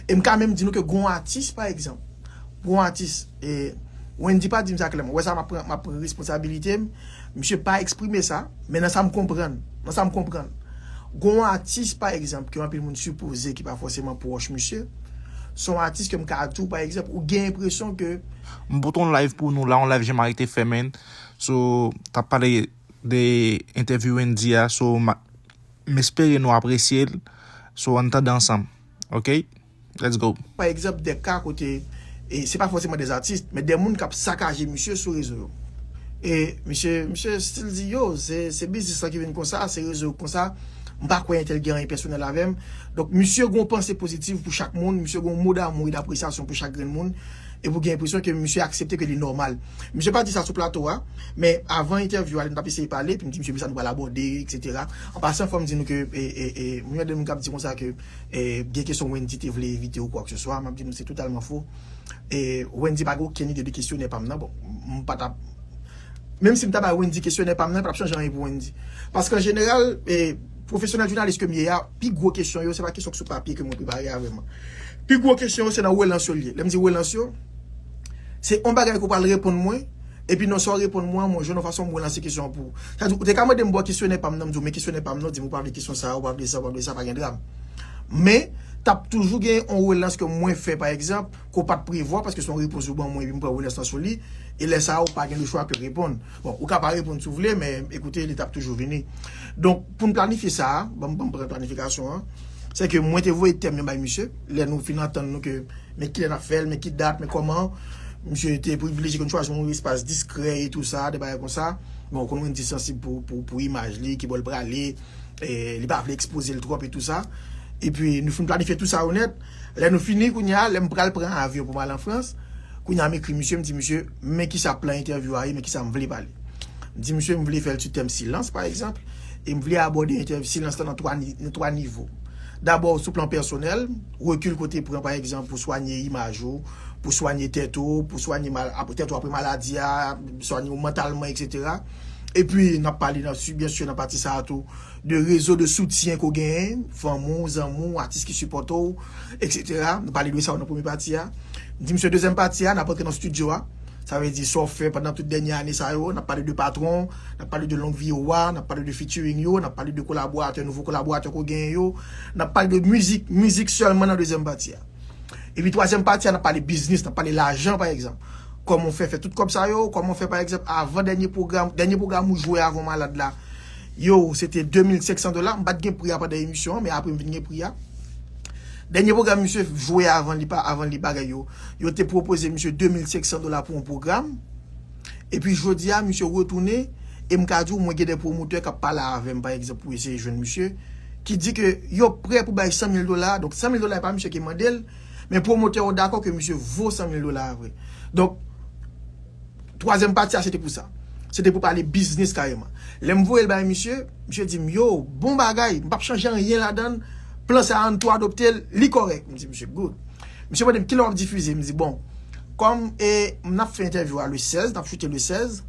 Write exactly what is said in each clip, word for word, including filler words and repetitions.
E m ka menm di nou ke gon atis, pa egzanp, gon atis, e, Wendy pa di m sa klèman. Ou wè sa, m ap pran, m ap pran responsabilite m. Misye pa eksprime sa, men nan sa m konprann, nan sa m konprann. Gon atis, pa egzanp, ke anpil moun sipoze ki pa fòseman pwòch misye, se yon atis ke m ka di w, pa egzanp, ou gen enpresyon ke M pote yon live pou nou la, yon live Jean-Marie te fè, man. So, t ap pale de entèvyou Wendy a, so, m espere nou apresye l. So, ann tande ansanm. Ok? Let's go. Pa egzanp, de ka kote, e se pa fòseman de atis, men de moun k ap sakaje misye sou rezo yo. E misye, misye still di, yo, se, se biznis lan ki vin konsa, se rezo yo konsa. M pa kwè entèl gen anyen pèsonèl avè m. Donk, misye gon panse pozitiv pou chak moun, misye gon mo damou e dapresyasyon pou chak grenn moun. E pou gen enpresyon ke misye aksepte ke li nòmal. Misye pa di sa sou plato a, men avan entèvyou a, lè n t ap eseye pale, epi m di misye, men sa nou pral abòde, etsetera. An pasan, fò m di nou ke, e, e, e, m gen de moun k ap di konsa ke, e, gen kesyon Wendy te vle evite ou kwa ke se swa, m ap di nou se totalman fo. E, Wendy pa gen okenn ide de kesyonè pa m nan. Bon, m pa t ap, menm si m ta bay Wendy kesyonè pa m nan, pa t ap chanje anyen pou Wendy. Paske an jeneral, e, pwofesyonèl jounalis ke m ye a, pi gwo kesyon yo, se pa kesyon ki sou papye ke mwen prepare a vrèman. Pi gwo kesyon yo, se nan relans yo l ye. Lè m di relans yo, se yon bagay ke w pral reponn mwen, epi nan sa w reponn mwen an, mwen jwenn yon fason m relanse kesyon an pou ou. Sa di, ou te ka mande m bò kesyonè pa m nan, m di w, men kesyonè pa m nan, di m ou pa vle kesyon sa, ou pa vle sa, ou pa vle sa, pa gen dram. Men, t ap toujou gen yon relans ke mwen fè, pa egzanp, ke w pa t prevwa, paske se yon repons ou ban mwen, epi m pran relans lan sou li, e lè sa a, ou pa gen lechwa ke reponn. Bon, ou ka pa reponn si w vle, men ekoute, li t ap toujou vini. Donk, pou n planifye sa a, ban m, ban m pran planifikasyon an, se ke mwen te voye tèm yo bay misye, lè nou fin antann nou ke, men kilè n ap fè l, men ki dat, men kòman, misye te privilejye ke n chwazi yon espas diskrè e tou sa, de bagay konsa. Bon, ou konn Wendy sansib pou, pou, pou imaj li, ki bò l prale, e, li pa vle ekspoze l twòp e tou sa. Epi, nou fin planifye tou sa yo nèt. Lè nou fini, kounye a, lè m pral pran avyon pou m al an Frans, kounye a, m ekri misye, m di misye, men kisa plan entèvyou a ye, men kisa m vle pale. M di misye, m vle fè l sou tèm silans, pa egzanp, e m vle abòde entèvyou silans lan nan twa ni-, nan twa nivo. Dabò, sou plan pèsonèl, rekil ke w te pran, pa egzanp, pou swanye imaj ou, pou swanye tèt ou, pou swanye mal, ap-, tèt ou apre maladi a, swanye w mantalman, etsetera. Epi, n ap pale nan, si, byen si, nan pati sa a tou, de rezo de soutyen ke w genyen, fanmi w, zanmi w, atis ki sipòte w, etsetera. Nou pale de sa yo nan premye pati a. M di misye, dezyèm pati a, n ap antre nan estidyo a. Sa vle di, sa w fè pandan tout dènye ane sa yo, n ap pale de patwon, n ap pale de long vi ou a, n ap pale de featuring yo, n ap pale de kolaboratè, nouvo kolaboratè ke w genyen yo, n ap pale de mizik, mizik sèlman nan dezyèm pati a. Epi twazyèm pati a, n ap pale biznis, n ap pale lajan, pa egzanp. Kòman w fè fè tout kòb sa yo, kòman w fè, pa egzanp, avan dènye pwogram, dènye pwogram ou jwe avan w malad la, yo, se te de mil senk san dola, m pa t gen pri a pandan emisyon an, men apre m vin gen pri a. Dènye pwogram misye jwe avan li pa, avan li bagay yo, yo te pwopoze misye de mil senk san dola pou yon pwogram. Epi jodi a, misye retounen, e m ka di w, mwen gen de pwomotè k ap pale avè m, pa egzanp, pou eseye jwenn misye, ki di ke yo prè pou bay san mil dola. Donk, san mil dola, e pa misye ki mande l, men pwomotè yo dakò ke misye vo san mil dola a vre. Donk, twazyèm pati a, se te pou sa. Se te pou pale biznis kareman. Lè m voye l bay misye, misye di m, yo, bon bagay, m p ap chanje anyen ladan l, plan sa a, ann tou adopte l, li kòrèk. M di misye, good. Misye mande m, kilè w ap difize? M di, bon, kòm, e, n ap fè entèvyou a le sèz, n ap choute le sèz,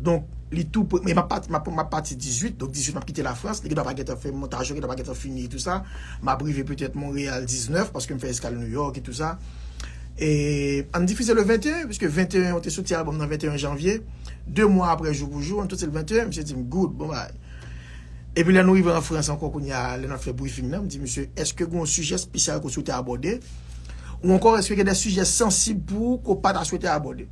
donk, li tou pre, men m ap pati, m ap, m ap pati dizuit, donk dizuit m ap kite Lafrans, li gendwa pa gentan fè montaj yo, gendwa pa gentan fini e tou sa. M ap rive petèt Monreyal diznèf, paske m fè eskal Nouyòk e tou sa. E, ann difize le venteyen, piske venteyen, ou te soti albòm nan venteyen janvye, de mwa apre jou pou jou, ann soti le venteyen, misye di m, good, bon bagay. Epi lè nou rive an Frans ankò kounye a, lè n ap fè briefing nan, m di misye, èske gen yon sijè espesyal ke w swete abòde? Ou ankò, èske gen de sijè sansib pou ou ke w pa ta swete abòde?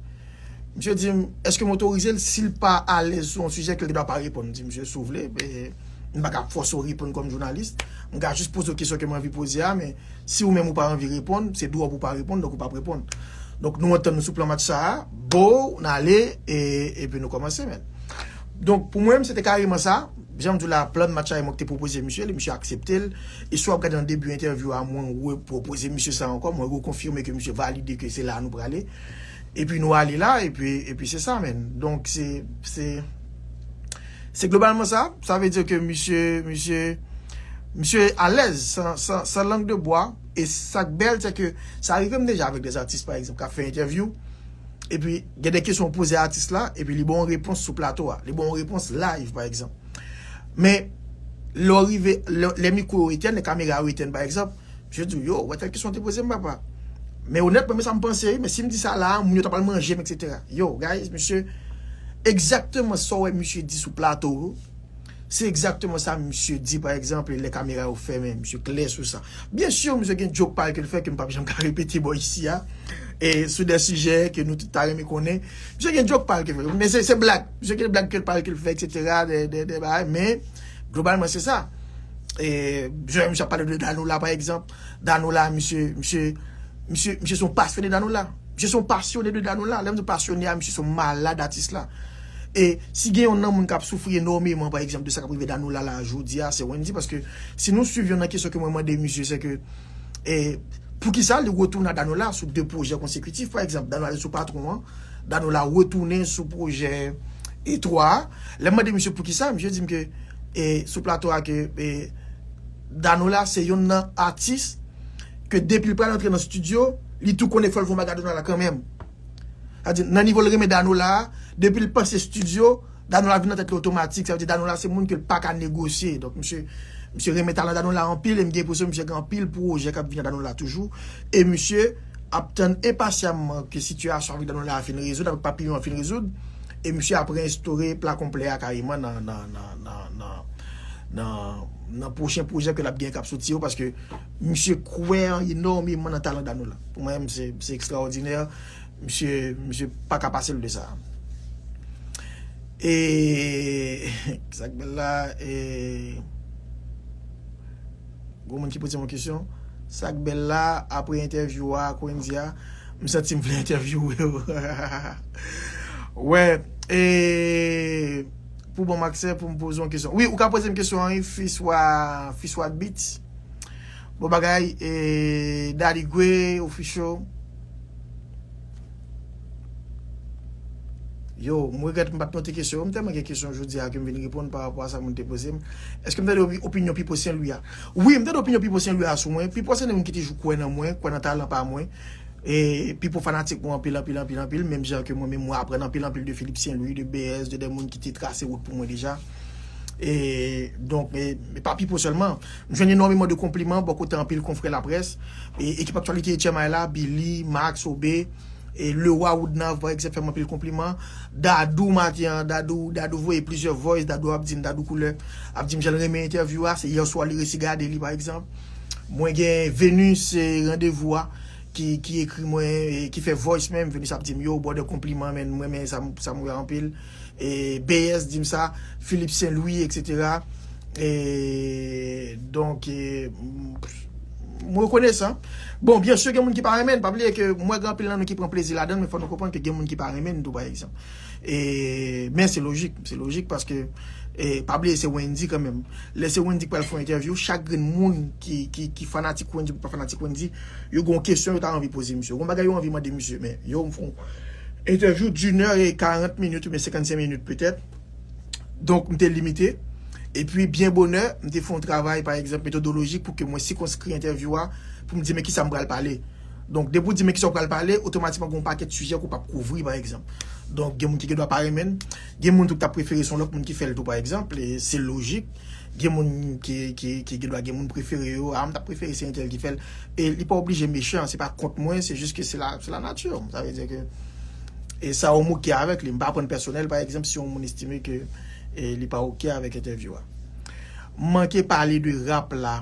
Misye di m, èske m otorize l si l pa alèz sou yon sijè ke l gendwa pa reponn? M di misye, si w vle, m pa ka fòse w reponn kòm jounalis. M ka jis poze w kesyon ke m anvi poze a, men si ou menm ou pa anvi reponn, se dwa w pou w pa reponn, donk ou p ap reponn. Donk nou antann nou sou plan match sa a, bow, n ale, e, epi nou kòmanse, men. Donk pou mwen menm, se te kareman sa. Jan m di w la, plan match la, e mwen ki te pwopoze misye li, misye aksepte l. E si w ap gade nan debi entèvyou a, mwen repwopoze misye sa ankò, mwen rekonfime ke misye valide ke se la a nou prale. Epi nou ale la, epi, epi se sa, men. Donk, se, se, se globalman sa. Sa vle di ke misye, misye, misye alèz, san, san, san lang de bwa. E sa k bèl, se ke sa rive m deja avèk de atis, pa egzanp, k ap fè entèvyou. Epi, gen de kesyon w poze atis la, epi li ba w yon repons sou plato a. Li ba w yon repons live, pa egzanp. Men, lè w rive, lè, lè mikwo yo etèn, lè kamera yo etèn, pa egzanp, Misye di w, yo, wè tèl kesyon w te poze m, papa. Men onètman, men sa m panse, wi, men si m di sa la, moun yo ta pral manje m, etsetera. Yo, guys, misye, egzakteman sa w wè misye di sou plato, se egzakteman sa misye di, pa egzanp, lè kamera yo fèmen, misye klè sou sa. Byen si, misye gen joke pa l ke l fè ke m p ap janm ka repete bò isi a. E sou de sijè ke nou tout ta renmen konnen. Misye gen joke pa l ke l fè. Men se, se blag. Misye gen blag ke l pa l ke l fè, etsetera. De, de, de bagay. Men, globalman, se sa. E, jan misye ap pale de Danola, pa egzanp. Danola, misye, misye, misye, misye se yon pasyone Danola. Misye se yon pasyone de Danola. Lè m di pasyone a, misye se yon malad atis la. E si gen yon nan moun k ap soufri enòmeman, pa egzanp, de sa k ap rive Danola la jodi a, se Wendy. Paske si nou swiv yon nan kesyon ke mwen mande misye, se ke, e, poukisa li retounen a Danola sou de pwojè konsekitif, pa egzanp, Danola te sou Patwon an, Danola retounen sou pwojè e twa a. Lè m mande misye poukisa, misye di m ke, e, sou plato a ke, e, Danola se youn nan atis ke depi l pral antre nan estidyo, li tou konnen fò l fè yon bagay Danola kanmenm. Sa di, nan nivo l renmen Danola a, depi l panse estidyo, Danola vin nan tèt li otomatik. Sa vle di Danola se moun ke l pa ka negosye. Donk, misye, misye renmen talan Danola anpil e m gen enpresyon misye gen anpil pwojè k ap vini a Danola toujou. E misye ap tann enpasyamman ke sitiyasyon avèk Danola a fin rezoud, avèk Papiyon an fin rezoud. E misye ap reinstore pla konplè a kareman nan, nan, nan, nan, nan, nan, nan pwochen pwojè ke l ap gen k ap soti yo, paske misye kwè enòmeman nan talan Danola. Pou mwen menm, se, se ekstraòdinè. Misye, misye pa ka pase l de sa. E, sa k bèl la, e, gon moun ki poze m yon kesyon. Sa k bèl la, apre entèvyou a, ak Wendy a, m santi m vle entèvyouwe w. Wè, e, pou ban m aksè pou m poze yon kesyon. Wi, ou ka poze m kesyon an, wi, Fiswa, Fiswa Beats. Bon bagay, e, Daddy Gray, Official. Yo, m regrèt m pa t note kesyon yo. M tèlman gen kesyon jodi a ke m vin reponn pa rapò a sa moun te poze m. Èske m tande opi-, opinyon Pipo Sen Lwi a? Wi, m tande opinyon Pipo Sen Lwi a sou mwen. Pipo se yon moun ki toujou kwè nan mwen, kwè nan talan pa mwen. E Pipo fanatik mwen anpil, anpil, anpil, anpil. Menm jan ke mwen menm mwen aprann anpil, anpil de Philippe Saint Louis, de B S, de, de moun ki te trase wout pou mwen deja. E, donk, e, e pa Pipo sèlman. M jwenn enòmeman de konpliman bò kote anpil konfrè laprès. E, ekip aktyalite H M I la, Billy, Max, Obe, e Leroy Woodnav, pa egzanp, fè m anpil konpliman. Dadou, maten an, Dadou, Dadou voye plizyè voice, Dadou ap di m, Dadou Koulè, ap di m jan l renmen entèvyou a, se yè swa li resi gade li, pa egzanp. Mwen gen Venus, e, Randevou a, ki, ki ekri mwen, e, ki fè voice menm, Venus ap di m, yo, brother, konpliman, men, mwen renmen sa, m, sa m wè anpil. E, B S di m sa, Philippe Saint Louis, etsetera. E, donk, e, m, m rekonesan. Bon, byen si gen moun ki pa renmen n, pa bliye ke mwen gen anpil nan nou ki pran plezi ladan l, men fò nou konprann ke gen moun ki pa renmen n tou, pa egzanp. E, men se lojik, se lojik paske, e, pa bliye se Wendy kanmenm. Lè se Wendy k pral fè yon entèvyou, chak grenn moun ki, ki, ki fanatik Wendy, ki pa fanatik Wendy, yo gen yon kesyon yo ta anvi poze misye. Yo gen yon bagay yo anvi mande misye, men yo m fè yon entèvyou d'une heure et quarante minutes oubyen senkannsenk minit petèt. Donk, m te limite. Epi, byen bonè, m te fè yon travay, pa egzanp, metodolojik pou ke mwen sikonskri entèvyou a, pou m di men kisa m pral pale. Donk, depi w di men kisa w pral pale, otomatikman gen yon pakèt sijè ke w p ap kouvri, pa egzanp. Donk, gen moun ki gendwa pa renmen l, gen moun tou ki t ap prefere se yon lòt moun ki fè l tou, pa egzanp, e se lojik. Gen moun ki, ki, ki gendwa gen moun prefere yo, a, m t ap prefere se entèl ki fè l. E li pa oblije mechan, se pa kont mwen, se jis ke se la, se la nature. Sa vle di ke, e sa ou m oke avèk li. M pa pran l pèsonèl, pa egzanp, si yon moun estime ke, e, li pa oke avèk entèvyou a. M manke pale de rap la.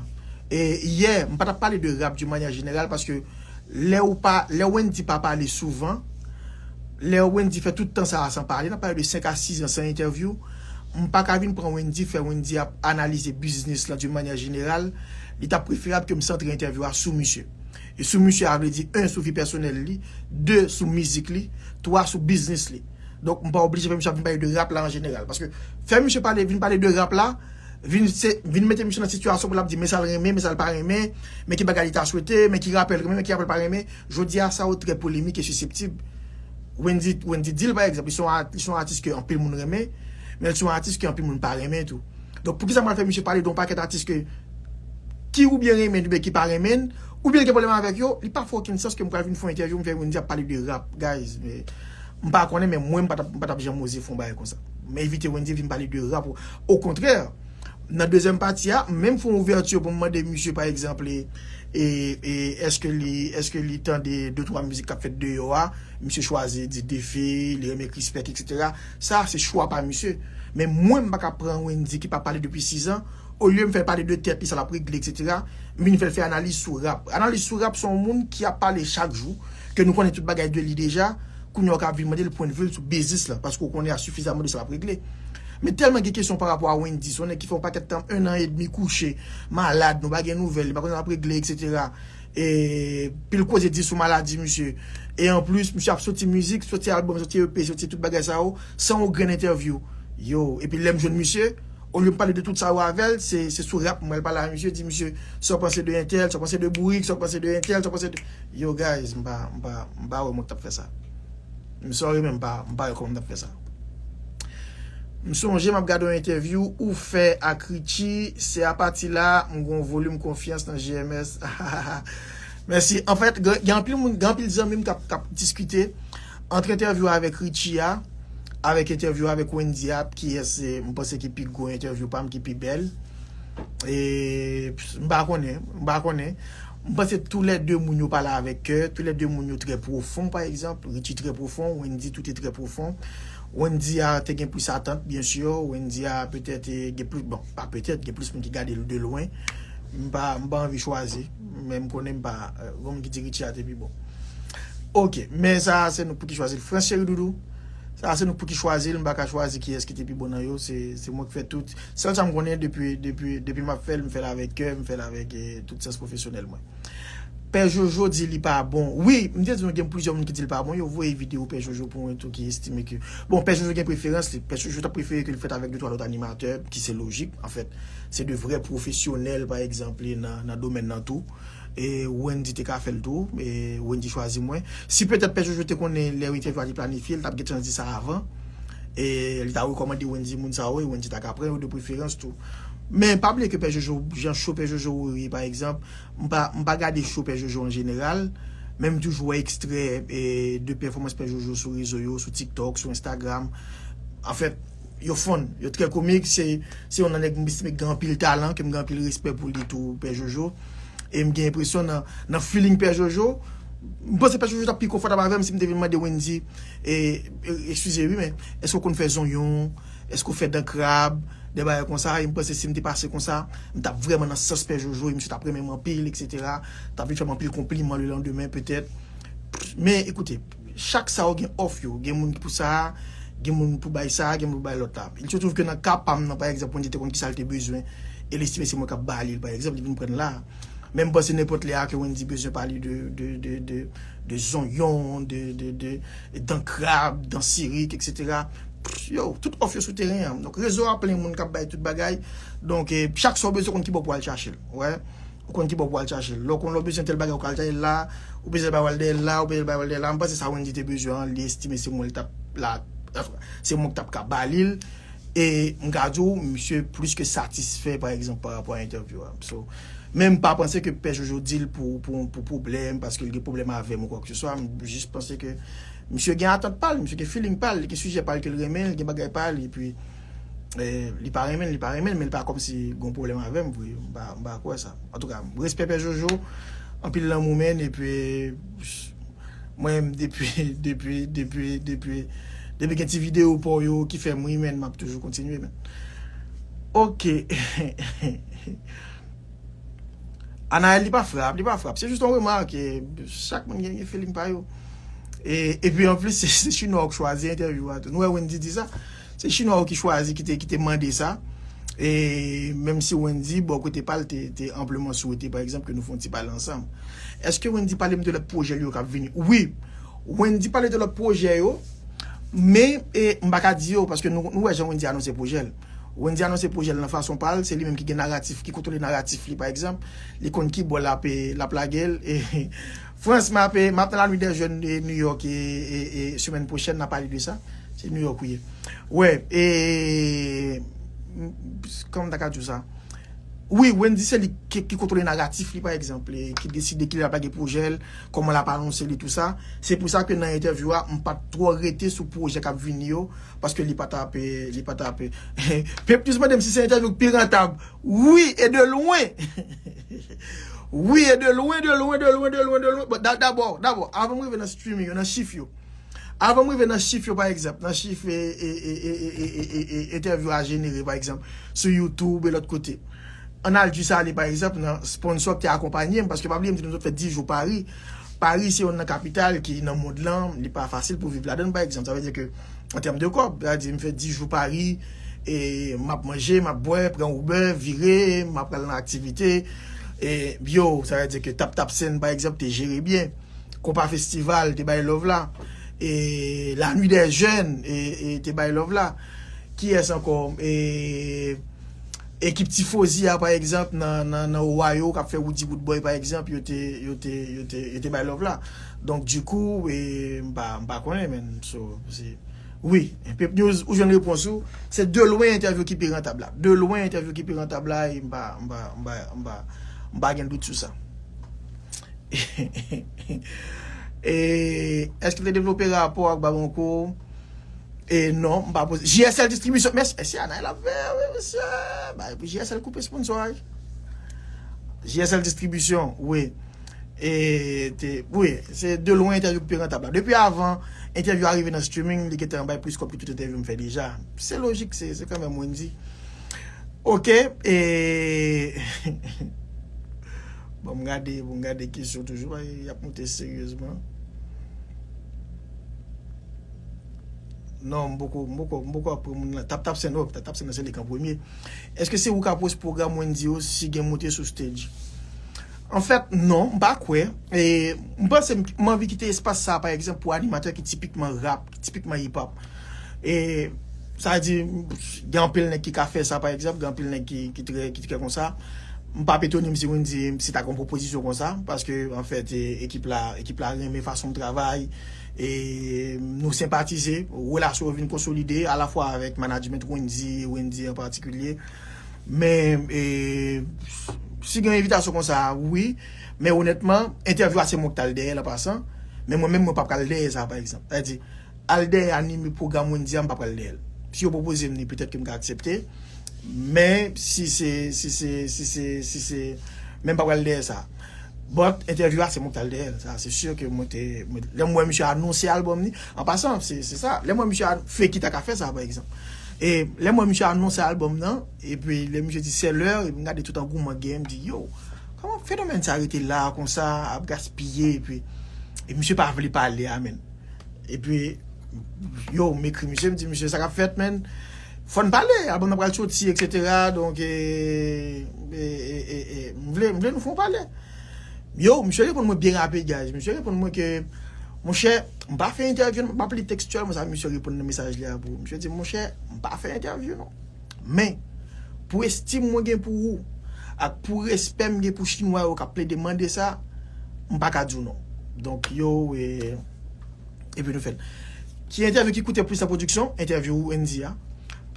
E, yè, m pa t ap pale de rap d'une manière générale, paske lè ou pa, lè Wendy pa pale souvan, lè Wendy fè tout tan sa a san pale, n ap pale de senk a sis an san entèvyou, m pa ka vin pran Wendy, fè Wendy ap analize biznis lan d'une manière générale, li t ap preferab ke m santre entèvyou a sou misye. E sou misye a vle di, en, sou vi pèsonèl li, de, sou mizik li, twa, sou biznis li. Donk, m pa oblije fè misye ap vin pale de rap la an jeneral. Paske fè misye pale, vin pale de rap la, vin, se, vin mete misye nan sitiyasyon pou l ap di, men sa l renmen, men sa l pa renmen, men ki bagay li ta swete, men ki rapè l renmen, men ki rapè l pa renmen. Jodi a, sa yo trè polemik e siseptib. Wendy, Wendy di l, pa egzanp, li se yon a-, li se yon atis ke anpil moun renmen, men li se yon atis ke anpil moun pa renmen tou. Donk, poukisa m pral fè misye pale de yon pakèt atis ke ki oubyen renmen l oubyen ki pa renmen l, oubyen l gen pwoblèm avèk yo, li pa fè okenn sans ke m pral vin fè yon entèvyou, m fè Wendy ap pale de rap, guys. Men, m pa konnen, men mwen, m pa t ap, m pa t ap janm oze fè yon bagay konsa. M evite Wendy vin pale de rap. Okontrè, Nan dezyèm pati a, m menm fè yon ouvèti pou m mande misye, pa egzanp, e, e, e, èske li, èske li tande de twa mizik k ap fèt deyò a, misye chwazi di Defe, li renmen Krispèk, etsetera. Sa, se chwa pa misye. Men mwen, m pa ka pran Wendy ki pa pale depi sizan, olye m fè l pale de tèt li, sa l ap regle, etsetera, m vin fè l fè analiz sou rap. Analiz sou rap, se yon moun ki ap pale chak jou, ke nou konnen tout bagay de li deja, kounye a w ka vin mande l pwennvi l sou biznis la, paske w konnen a sifizaman de sa l ap regle. Men tèlman gen kesyon pa rapò a Wendy, se yon nèg ki fè yon pakèt tan, en an edmi kouche, malad, nou pa gen nouvèl, li pa konn sa l ap regle, etsetera. E pil koze di sou maladi misye. E anplis, misye ap soti mizik, soti albòm, soti E P, soti tout bagay sa yo, san yon grenn entèvyou. Yo, epi lè m jwenn misye, olye m pale de tout sa yo avè l, se, se sou rap mwen pale a misye, di misye, sa w panse de entèl, sa w panse de bourik, sa w panse de entèl, sa w panse de. Yo, guys, m pa, m pa, m pa wè mwen k t ap fè sa. M sorry, men m pa, m pa wè kòman m t ap fè sa. M sonje m ap gade yon entèvyou ou fè ak Richie, se apati la m gen yon volim konfyans nan G M S. Mèsi. Anfèt, gen gen anpil moun, gen anpil zanmi m k ap, k ap diskite ant entèvyou avèk Richie a, avèk entèvyou avèk Wendy a, kiyès, eh, m panse ki pi gwo entèvyou pa m, ki pi bèl. E m pa konnen, m pa konnen. M panse toulède moun yo pale avèk kè, toulède moun yo trè pwofon, pa egzanp. Richie trè pwofon, Wendy tou te trè pwofon. Wendy a te gen plis atant, byen si. Wendy a petèt, eh, gen plis, bon, pa petèt, gen plis moun ki gade l de lwen. M pa, m pa anvi chwazi, men m konnen m pa, eh, gen moun ki di Richie a te pi bon. Ok, men sa a se nou pou ki chwazi l. Frans cheri doudou, sa a se nou pou ki chwazi l, m pa ka chwazi kiyès ki te pi bon nan yo, se, se mwen k fè tout. Sèl sa m konnen depi, depi, depi m ap fè l, m fè l avèk kè, m fè l avèk, eh, tout sans pwofesyonèl mwen. Pè Jojo di li pa bon. Wi, m te di nou gen plizyè moun ki di l pa bon, yo voye videyo Pè Jojo pou mwen tou ki estime ke, bon, Pè Jojo gen preferans li, Pè Jojo t ap prefere ke l fèt avèk de twa lòt animatè, ki se lojik, anfèt, se de vrè pwofesyonèl, pa egzanp, nan, nan domèn nan tou. E Wendy te ka fè l tou, e Wendy chwazi mwen. Si petèt Pè Jojo te konnen lè entèvyou a te planifye, l t ap gentan di sa avan. E li ta rekòmande Wendy moun sa yo, e Wendy ta ka pran yo de preferans tou. Men pa bliye ke Pè Jojo, jan show Pè Jojo ye, pa egzanp, m pa, m pa gade show Pè Jojo an jeneral, men m toujou wè ekstrè, e, de pèfòmans Pè Jojo sou rezo yo, sou TikTok, sou Instagram. Anfèt, yo fun, yo trè komik, se, se yon nan nèg m estime gen anpil talan, ke m gen anpil respè pou li tou, Pè Jojo. E m gen enpresyon nan, nan feeling Pè Jojo, m panse Pè Jojo t ap pi konfòtab avè m si m te vin mande Wendy, e, e, eskize wi, men èske w konn fè zonyon, èske w fè dan krab, de bagay konsa, e m panse si m te pase konsa, m t ap vrèman nan sans Pè Jojo, e misye t ap renmen m anpil, etsetera. T ap vin fè m anpil konpliman lelandemen, petèt. Men, ekoute, chak sa yo gen òf yo. Gen moun ki pou sa, gen moun pou bay sa, gen moun pou bay lòt la. Il se trouve ke nan ka pa m nan, pa egzanp, Wendy te konn kisa l te bezwen, e l estime se mwen k ap ba li l, pa egzanp, li vin pran l la. Men m panse nenpòt lè a ke Wendy bezwen pale de, de, de, de, de zonyon, de, de, de, dan krab, dan sirik, etsetera. Yo, tout òf yo sou teren an. Donk, rezo a plen moun k ap bay tout bagay. Donk, eh, chak sa w bezwen konn ki bò pou al chache l. Wè. Ou konn ki bò pou al chache l. Lè w konn lè w bezwen tèl bagay, ou ka al chache l la. Ou bezwen bagay, w al dèyè l la. Ou bezwen bagay, w al dèyè l la. M panse sa Wendy te bezwen an, li estime se mwen l t ap la. Anfen, se mwen k t ap ka ba li l. E m ka di w, misye plis ke satisfè, pa egzanp, pa rapò a entèvyou a. So, men m pa panse ke Pè Jojo di l pou, pou, pou pwoblèm, paske l gen pwoblèm avè m ou kwakeseswa. M jis panse ke misye gen atant pa l, misye gen feeling pa l, li gen sijè pa l ke l renmen, li gen bagay pa l, epi, eh, li pa renmen l, li pa renmen l, men l pa kòmsi gen pwoblèm avè m vre. M pa, m pa kwè sa. Antouka, respè Pè Jojo, anpil lanmou, men, epi, mwen menm, depi, depi, depi, depi, depi gen ti videyo pa w yo ki fè m ri, men, m ap toujou kontinye, men. Ok. Anaël, li pa frap, li pa frap. Se jis yon remak, e, chak moun gen, gen feeling pa yo. E, epi anplis, se, se Chinwa w k chwazi entèvyou a tou. Nou wè Wendy di sa. Se Chinwa w ki chwazi, ki te, ki te mande sa. E menm si Wendy, bò kote pa l, te, te anpleman swete, pa egzanp, ke nou fè yon ti pale ansanm. Èske Wendy pale m de lòt pwojè l yo k ap vini? Wi, Wendy pale de lòt pwojè yo, men, e, m pa ka di yo, paske nou, nou wè jan Wendy anonse pwojè l. Wendy anonse pwojè l nan fason pa l, se li menm ki gen naratif, ki kontwole naratif li, pa egzanp. Li konn ki bò l ap, e, l ap lage l. E, Frans, m ap, e, m ap nan la nuit des jeunes de New York, e, e, e, semèn pwochèn, n a pale de sa. Se New York ou ye. Wè, e, m, kòman m ta ka di w sa? Wi, Wendy se li ki, ki kontwole naratif li, pa egzanp, e ki deside ki lè l ap lage pwojè l, kòman l ap anonse li, tou sa. Se pou sa ke nan entèvyou a, m pa t twò rete sou pwojè k ap vini yo, paske li pa t ap, li pa t ap. Pep News mande m si se entèvyou k pi rantab. Wi, e de lwen. Wi, e de lwen, de lwen, de lwen, de lwen, de lwen. Bon, da- dabò, dabò, avan m rive nan streaming yo, nan chif yo. Avan m rive nan chif yo, pa egzanp, nan chif e, e, e, entèvyou a jenere, pa egzanp, sou YouTube e lòt kote. Ann al jis ale, pa egzanp, nan sponsò ki te akonpanye m, paske pa bliye m di nou sot fè dis jou Pari. Pari se youn nan kapital ki nan mond lan, li pa fasil pou viv ladan l, pa egzanp. Sa vle di ke, an tèm de kòb, sa vle di m fè dis jou Pari, e m ap manje, m ap bwè, pran Uber, vire, m ap pral nan aktivite. E yo, sa vle di ke Tap Tap Send, pa egzanp, te jere byen. Konpa Festival te bay love la. E La Nuit des Jeunes e, e te bay love la. Kiyès ankò? E, ekip Tifozi a, pa egzanp, nan, nan, nan Ohio, k ap fè Woody Woodboy, pa egzanp, yo te, yo te, yo te, yo te bay love la. Donk, dikou, e, m pa, m pa konnen, men. So, se, wi, Pep News, ou jwenn repons ou. Se de lwen entèvyou ki pi rantab la. De lwen entèvyou ki pi rantab la, e m pa, m pa, m pa, m pa, m pa gen dout sou sa. E, èske w te devlope rapò ak Babonko? E non, m pa poze. J S L Distribisyon, men, mesye, Anay la vè, wi, mesye. Bay pou J S L koupe sponsor a. J S L Distribisyon, wi. E, te, wi, se de lwen entèvyou ki pi rantab la. Depi avan entèvyou a rive nan streaming, li gentan bay plis kòb ki tout entèvyou m fè deja. Se lojik, se, se kanmenm Wendy. Ok, e, bon, m gade, bon, m gade kesyon toujou, y ap moute seryezman. Non, m poko, m poko, m poko ap pran moun lan. Tap Tap Send, oh, Tap Tap Send nan se li k an premye. Èske se ou k ap wòch pwogram Wendy yo si gen moute sou stage? Anfèt, non, m pa kwè. E, m panse m, m anvi kite espas sa, pa egzanp, pou animatè ki tipikman rap, ki tipikman hip hop. E, sa vle di, gen anpil nèg ki ka fè sa, pa egzanp, gen anpil nèg ki, ki trè, ki trè konsa. M p ap etone m si Wendy, si ta gen yon pwopozisyon konsa, paske, anfèt, e, ekip la, ekip la renmen fason m travay, e nou senpatize, relasyon yo vin konsolide, alafwa avèk management Wendy, Wendy an patikilye. Men, e, si gen envitasyon konsa, wi, men onètman, entèvyou a se mwen k t al dèyè l an pasan, men mwen menm, mwen p ap pral dèyè sa, pa egzanp. Sa vle di, al dèyè anime pwogram Wendy a, m p ap pral dèyè l. Si yo pwopoze m li, petèt ke m ka aksepte. Men si se, si se, si se, si se, men m p ap pral dèyè sa. But, entèvyou a, se mwen k t al dèyè l. Sa, se si ke mwen te, mwen, lè m wè misye anonse albòm li, an pasan, se, se sa. Lè m wè misye an-, Feki ta ka fè sa, pa egzanp. E lè m wè misye anonse albòm nan, epi lè misye di c'est l'heure, epi m gade tout angouman gen, m di, yo, kòman fenomèn sa rete la konsa, ap gaspiye, epi, e misye pa vle pale a, menn. Epi, yo, m ekri misye, m di, misye, sa k ap fèt, menn? Fò n pale, albòm nan pral soti, et cetera. Donk, e, e, e, e, e, m vle, m vle nou fè yon pale. Yo, misye reponn mwen byen rapid, guys. Misye reponn mwen ke, monchè, m pa fè entèvyou, non. M ap li tekstyèlman sa misye reponn nan mesaj li a pou ou. Misye di, monchè, m pa fè entèvyou, non. Men, pou estim mwen gen pou ou, ak pou respè m gen pou chinwa yo k ap plede mande sa, m pa ka di w non. Donk, yo, e, epi nou fè l. Ki entèvyou ki koute plis nan pwodiksyon? Entèvyou Wendy a.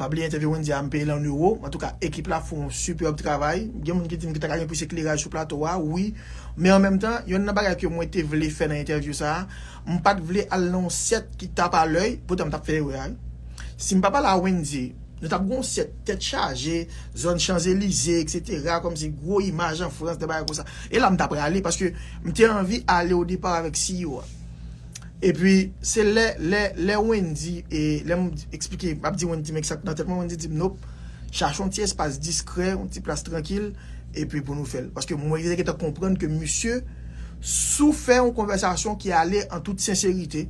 Pa bliye entèvyou Wendy a, m peye l an ewo. Antouka, ekip la fè yon sipèb travay. Gen moun ki di m ki ta ka gen plis ekleraj sou plato a, wi. Men an menm tan, yonn nan bagay ke mwen te vle fè nan entèvyou sa a, m pa t vle al nan yon sèt ki tap a lèy, poutan m t ap fè erè a, wi. Si m pa pale a Wendy, nou t ap gen yon sèt tèt chaje, zòn Chanzelize, et cetera, kòmsi gwo imaj an Frans, de bagay konsa. E la m ta prale, paske m te anvi ale o depa avèk C E O a. Epi, se lè, lè, lè Wendy, e lè m eksplike, m ap di Wendy, men sa k nan tèt mwen, Wendy di m, "Nop, chache yon ti espas diskrè, yon ti plas trankil, epi pou nou fè l." Paske mwen te gentan konprann ke misye, si w fè yon konvèsasyon ki ale an tout senserite,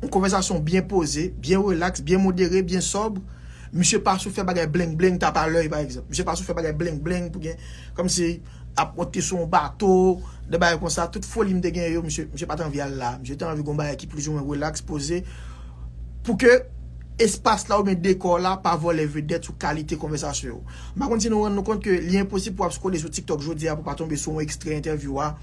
yon konvèsasyon byen poze, byen relaks, byen modere, byen sòb, misye pa sou fè bagay bleng bleng, tap a lèy, pa egzanp. Misye pa sou fè bagay bleng bleng pou gen, kòmsi ap monte sou yon bato, de bagay konsa. Tout foli m te gen yo, misye, misye pa t anvi al la. Misye te anvi gon bagay ki plizoumwen relaks, poze, pou ke espas la oubyen dekò la pa vòlè vedèt sou kalite konvèsasyon yo. M pa konn si nou rann nou kont ke li enposib pou w ap scrolle sou TikTok jodi a pou w pa tonbe sou yon ekstrè entèvyou a,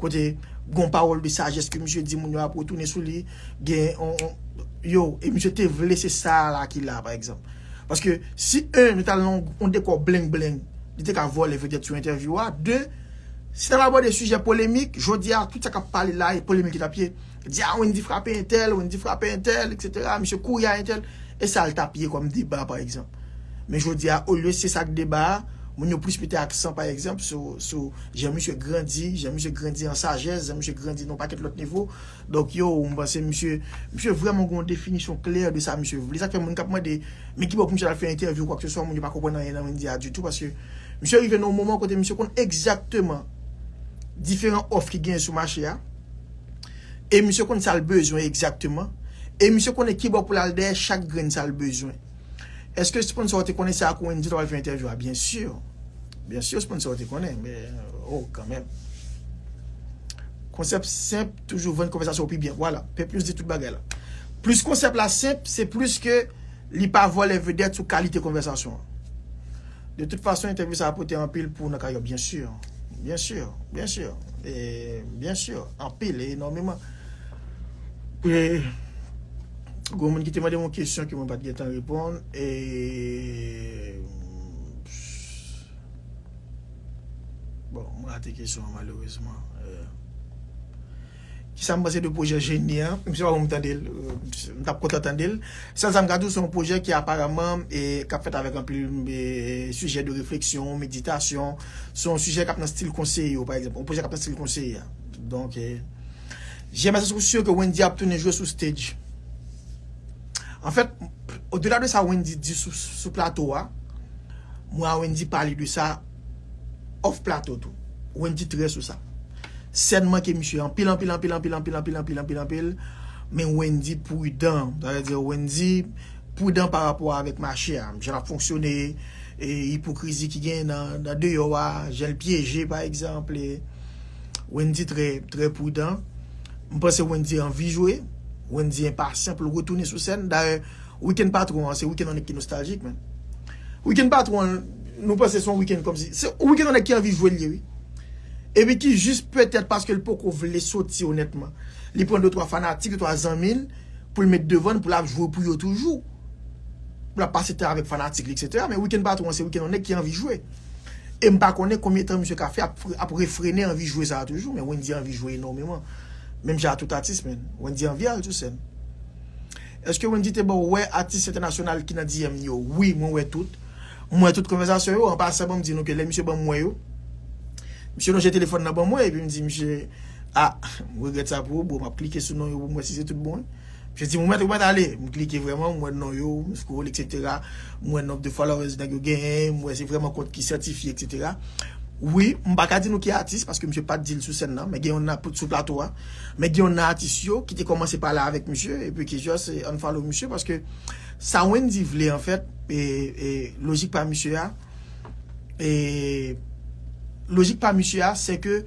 kote gon pawòl de sajès ke misye di, moun yo ap retounen sou li, gen on, on, yo, e misye te vle se sa la ki la, pa egzanp. Paske si, en, nou t al nan yon, yon dekò bleng bleng, te ka vòlè vedèt sou entèvyou a. De, si n ap abòde sijè polemik, jodi a, tout sa k ap pale la, e polemik li t ap ye. Di, a, Wendy frape entèl, Wendy frape entèl, etsetera. Misye kouri a entèl. E sa l t ap ye kòm deba, pa egzanp. Men jodi a, olye se sa k deba a, moun yo plis mete aksan, pa egzanp, sou, sou jan misye grandi, jan misye grandi an sajès, jan misye grandi nan yon pakèt lòt nivo. Donk, yo, m panse misye, misye vrèman gen yon definisyon klè de sa misye vle. Sa k fè moun k ap mande, men ki bò pou misye al fè entèvyou, kwa ke swa, moun yo pa konprann anyen nan Wendy a ditou, paske misye rive nan yon moman kote misye konn egzakteman diferan òf ki genyen sou mache a, e misye konn sa l bezwen egzakteman, e misye konnen ki bò pou l al dèyè chak grenn sa l bezwen. Èske sponsò te konnen sa ak Wendy t ap al fè entèvyou a? Byen si. Byen si, sponsò te konnen, men, oh, kanmenm. Konsèp senp, toujou vann konvèsasyon pi byen. Vwala, Pep News di tout bagay la. Plis konsèp la senp, se plis ke li pa vòlè vedèt sou kalite konvèsasyon an. De tout fason, entèvyou sa a pote anpil pou nan kay yo, byen si. Byen si, byen si. E, byen si, anpil, e enòmeman. E, gen moun ki te mande m yon kesyon ke mwen pa t gentan reponn. E, bon, mwen rate kesyon an, malerezman. E, kisa m panse de pwojè Jeni an? M se pa bon m tande l, e, m t ap kontan tande l. Sèl sa m ka di w, se yon pwojè ki aparaman, e, k ap fèt avèk anpil, e, sijè de refleksyon, meditasyon. Se yon sijè k ap nan stil konseye yo, pa egzanp. Yon pwojè k ap nan stil konseye a. Donk, e, J M S S ou si ke Wendy ap tounen jwe sou stage. Anfèt, odela de sa Wendy di sou, sou plato a, mwen a Wendy pale de sa off plato tou. Wendy trè sou sa. Sèn manke misye anpil, anpil, anpil, men Wendy pridan. Sa vle di Wendy pridan pa rapò avèk mache a, jan l ap fonksyone, e ipokrizi ki genyen nan, nan deyò a, jan l pyeje, pa egzanp, e Wendy trè, trè pridan. M panse Wendy anvi jwe. Wendy enpasyan pou l retounen sou sèn. Dayè, Weekend Patwon an, se weekend yon nèg ki nostaljik, man. Weekend Patwon an, nou panse se yon weekend kòmsi, se weekend yon nèg ki anvi jwe l ye, wi. Epi ki jis petèt paske l poko vle soti onètman. Li pran de twa fanatik, de twa zanmi l, pou l met devan l, pou l ap jwe pou yo toujou. Pou l ap pase tan avèk fanatik li, etsetera. Men Weekend Patwon an, se weekend yon nèg ki anvi jwe. E m pa konnen konbyen tan misye ka fè ap, ap refrene anvi jwe sa a toujou, men Wendy anvi jwe enòmeman. Menm jan a tout atis, men Wendy anvi al sou sèn. Èske Wendy te ba w wè atis entènasyonal ki nan D M yo? Wi, mwen wè tout. Mwen wè tout konvèsasyon yo. An pasan, ban m di nou ke lè misye ban m wè yo, misye lonje telefòn nan ban mwen, epi m di misye, a, m regrèt sa pou ou, bro, m ap klike sou non yo pou m wè si se tout bon, wi. Misye di m, ou mèt, ou mèt ale. M klike vrèman, m wè non yo, m scroll, etsetera. M wè nonb de followers nèg yo genyen, m wè se vrèman kont ki sètifye, etsetera. Wi, m pa ka di nou ki atis, paske misye pa t di l sou sèn nan, men gen yon nan sou plato a. Men gen yon nan atis yo ki te kòmanse pale avèk misye, epi ki just, eh, unfollow misye, paske sa Wendy vle, anfèt, e, e, lojik pa misye a, e, lojik pa misye a, se ke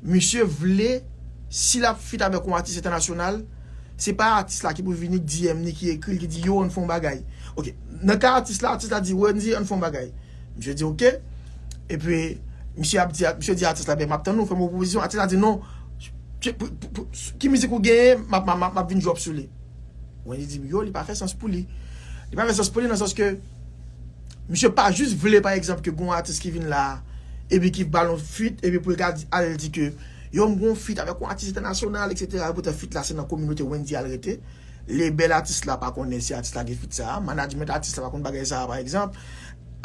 misye vle, si l ap feat avèk yon atis entènasyonal, se pa atis la ki pou vini D M ni ki ekri l, ki di, yo, ann fè yon bagay. Ok, nan ka atis la, atis la di, Wendy, ann fè yon bagay. Misye di, ok. Epi, misye ap di, misye di atis la, ben, m ap tann ou, fè m yon pwopozisyon. Atis la di, non, ki, pou, pou, pou, ki mizik ou genyen, m ap, m ap, m ap, m ap vin drop sou li. Wendy di, yo, li pa fè sans pou li. Li pa fè sans pou li nan sans ke misye pa jis vle, pa egzanp, ke gon atis ki vin la, epi ki ba l yon feat, epi pou l ka di, al di ke, yo, m gon feat avèk yon atis entènasyonal, etsetera. Poutan feat la, se nan kominote Wendy al rete. Label atis la pa konnen si atis la gen feat sa a. Management atis la pa konn bagay sa a, pa egzanp.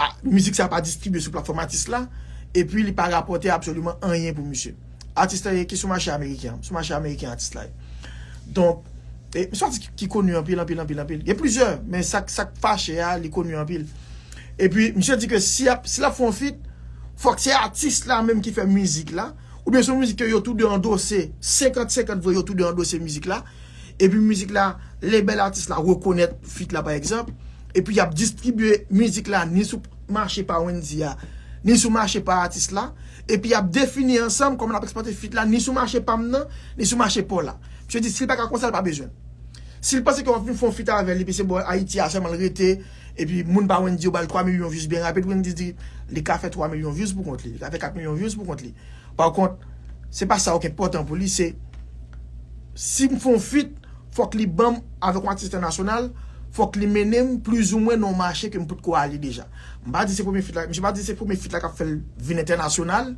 A, mizik sa a pa distribye sou platfòm atis la. Epi li pa rapòte absoliman anyen pou misye. Atis la ye ki sou mache ameriken an. Sou mache ameriken atis la ye. Donk, e, misye atis ki, ki koni anpil, anpil, anpil, anpil. Gen plizyè, men sa, sa k fache a, li koni anpil. Epi, misye di ke si ap, si l ap fè yon feat, fòk se atis la menm ki fè mizik la. Oubyen se yon mizik ke yo tou de andose, senkant senkant vre, yo tou de andose mizik la. Epi mizik la, label atis la rekonèt feat la, pa egzanp. Epi y ap distribye mizik la ni sou mache pa Wendy a, ni sou mache pa atis la. Epi y ap defini ansanm kòman n ap ekspòte feat la, ni sou mache pa m nan, ni sou mache pa w la. Misye di, si l pa ka konsa, l pa bezwen l. Si l panse ke w ap vin fè yon feat avè l, epi se bò Ayiti a sèlman l rete, epi moun pa Wendy yo ba l twa milyon views byen rapid, Wendy di, li ka fè twa milyon views pou kont li, li ka fè kat milyon views pou kont li. Pa kont, se pa sa yo ki enpòtan pou li, se si m fè yon feat, fòk li ban m avèk yon atis entènasyonal, Fòk li mennen m plizoumwen nan yon mache ke m potko ale deja. M pa di se premye feat la, misye pa di se premye feat la k ap fè l vin entènasyonal,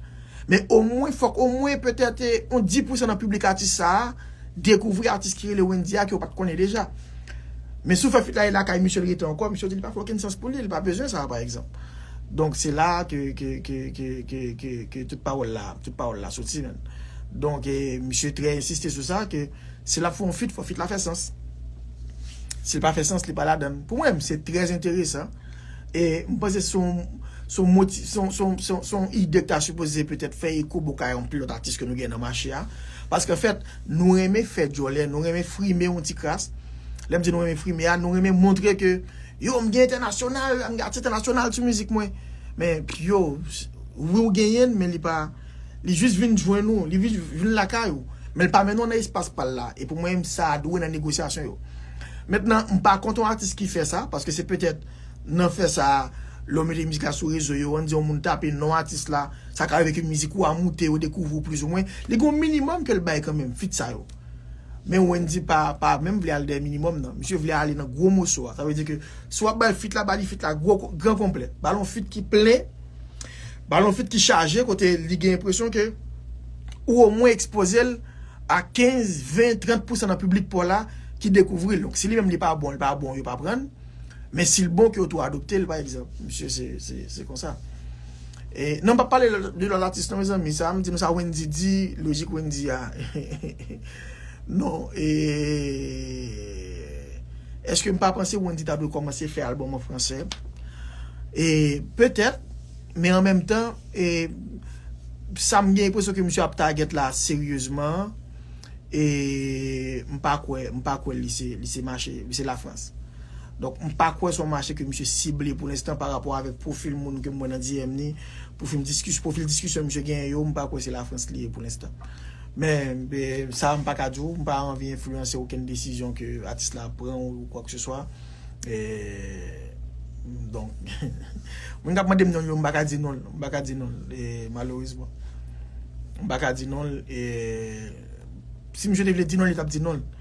men omwen, fòk omwen petèt, eh, yon dis pousan nan piblik atis sa a dekouvri atis ki rele Wendy a ke yo pa t konnen deja. Men si w fè feat la e lakay misye l rete ankò, misye di li pa fè okenn sans pou li, li pa bezwen sa, pa egzanp. Donk se la ke, ke, ke, ke, ke, ke, ke tout pawòl la, tout pawòl la soti, menn. Donk, eh, misye trè ensiste sou sa, ke si l ap fè yon feat, fò feat la fè sans. Si l pa fè sans, li pa ladan l. Pou mwen, se trè enteresan. E m panse se yon, se yon moti-, se yon, se yon, se yon, se yon ide k ta sipoze petèt fè eko bò kay yon pil lòt atis ke nou gen nan mache a. Paske anfèt, nou renmen fè djòlè, nou renmen frime yon ti kras. Lè m di nou renmen frime a, nou renmen montre ke, yo, m gen entènasyonal, m gen atis entènasyonal sou mizik mwen. Men, yo, wi, ou genyen l, men li pa, li jis vin jwenn ou, li vin, vin lakay ou. Men l pa mennen w nan espas pa l la. E pou mwen, sa a dwe nan negosyasyon yo. Mentnan, m pa kont yon atis ki fè sa, paske se petèt nan fè sa, lè w mete mizik la sou rezo yo, ann di yon moun tape non atis la, sa ka rive ke mizik ou a moute, yo dekouvri w plizoumwen. Li gen yon minimòm ke l bay kanmenm, feat sa yo. Men Wendy pa, pa menm vle al dèyè minimòm nan. Misye vle ale nan gwo moso a. Sa vle di ke si w ap bay feat la, ba li feat la gwo, gran konplè. Ba l yon feat ki plen, ba l yon feat ki chaje, kote li gen enpresyon ke ou omwen ekspoze l a kenz, ven, trant pousan nan piblik pa w la ki dekouvri l. Donk, si li menm li pa bon, li pa bon, yo pa pran l. Men si l bon, ke yo tou adopte l, pa egzanp. Misye, se, se, se konsa. E, non, m p ap pale de lòt atis, non, mezanmi. Sa, m di nou sa, Wendy di, lojik Wendy a. Non, e, èske m pa panse Wendy ta dwe kòmanse fè albòm an fransè? E, petèt, men an menm tan, e, sa m gen enpresyon ke misye ap target la, seryezman, e, m pa kwè, m pa kwè li se, li se mache, li se Lafrans. Donk, m pa kwè se yon mache ke misye sible pou lenstan pa rapò avèk pwofil moun ke m wè nan D M ni, pwofil diskis-, pwofil diskisyon misye genyen yo, m pa kwè se Lafrans li ye pou lenstan. Men, e, sa m pa ka di w, m pa anvi enfliyanse okenn desizyon ke atis la pran ou kwa ke se swa. E, donk, moun k ap mande m non l yo, m pa ka di non l, m pa ka di non l, e, malerezman. M pa ka di non l, e, si misye te vle di non l, li t ap di non l.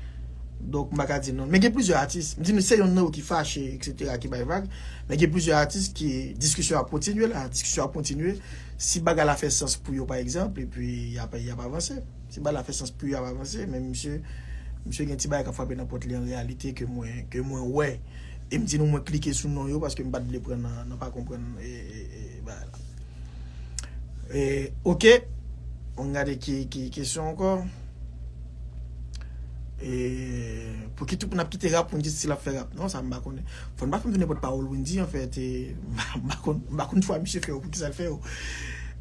Donk, m pa ka di non l. Men gen plizyè atis. M di nou se yonn nan yo ki fache, etsetera, ki bay vag. Men gen plizyè atis ki diskisyon ap kontinye la. Diskisyon ap kontinye. Si bagay la fè sans pou yo, pa egzanp, epi y ap, y ap avanse. Si bagay la fè sans pou yo, y ap avanse. Men misye, misye gen ti bagay k ap frape nan pòt li an reyalite ke mwen, ke mwen wè. E m di nou mwen klike sou non yo paske m pa t vle pran nan, nan pa konprann, e, e, e, bagay la. E, oke. Ann gade ki, ki kesyon ankò. E, pou ki tout moun ap kite rap, moun di stil ap fè rap. Non, sa m pa konnen. Fò n pa fè m tounen pòt pawòl Wendy, anfèt, e, m pa, m pa konn, m pa konn chwa misye fè yo, pou ki sa l fè yo.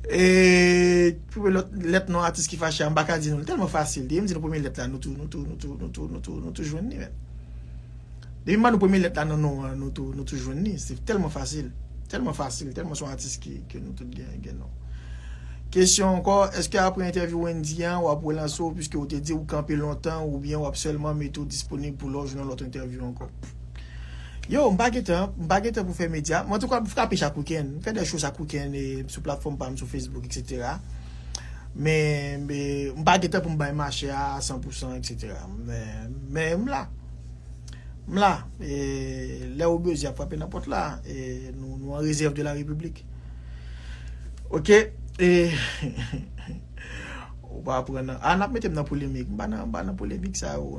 E, pou lòt lèt non atis ki fache a, m pa ka di non, li tèlman fasil. Depi m di nou premye lèt la, nou tou, nou tou, nou tou, nou tou, nou tou, nou tou jwenn li, men. Depi m ban nou premye lèt la nan non an, nou tou, nou tou jwenn li. Se tèlman fasil. Tèlman fasil, tèlman se yon atis ki, ke nou tout gen, gen non. Kesyon ankò, èske apre entèvyou Wendy an, w ap relanse w, piske w te di w kanpe lontan, oubyen w ap sèlman mete w disponib pou lè w jwenn yon lòt entèvyou ankò? Yo, m pa gen tan, m pa gen tan pou fè medya. Men antouka, m frape chak wikenn. M fè de show chak wikenn, e, sou platfòm pa m, sou Facebook, etsetera. Men, men, m pa gen tan pou m bay mache a san pou san, etsetera. Men, men m la. M la. E, lè ou bezwen, ap frape nan pòt la. E, nou, nou an rezèv de la Repiblik. Oke. E, ou pa pran nan. A, n ap mete m nan polemik. M pa nan, m pa nan polemik sa yo.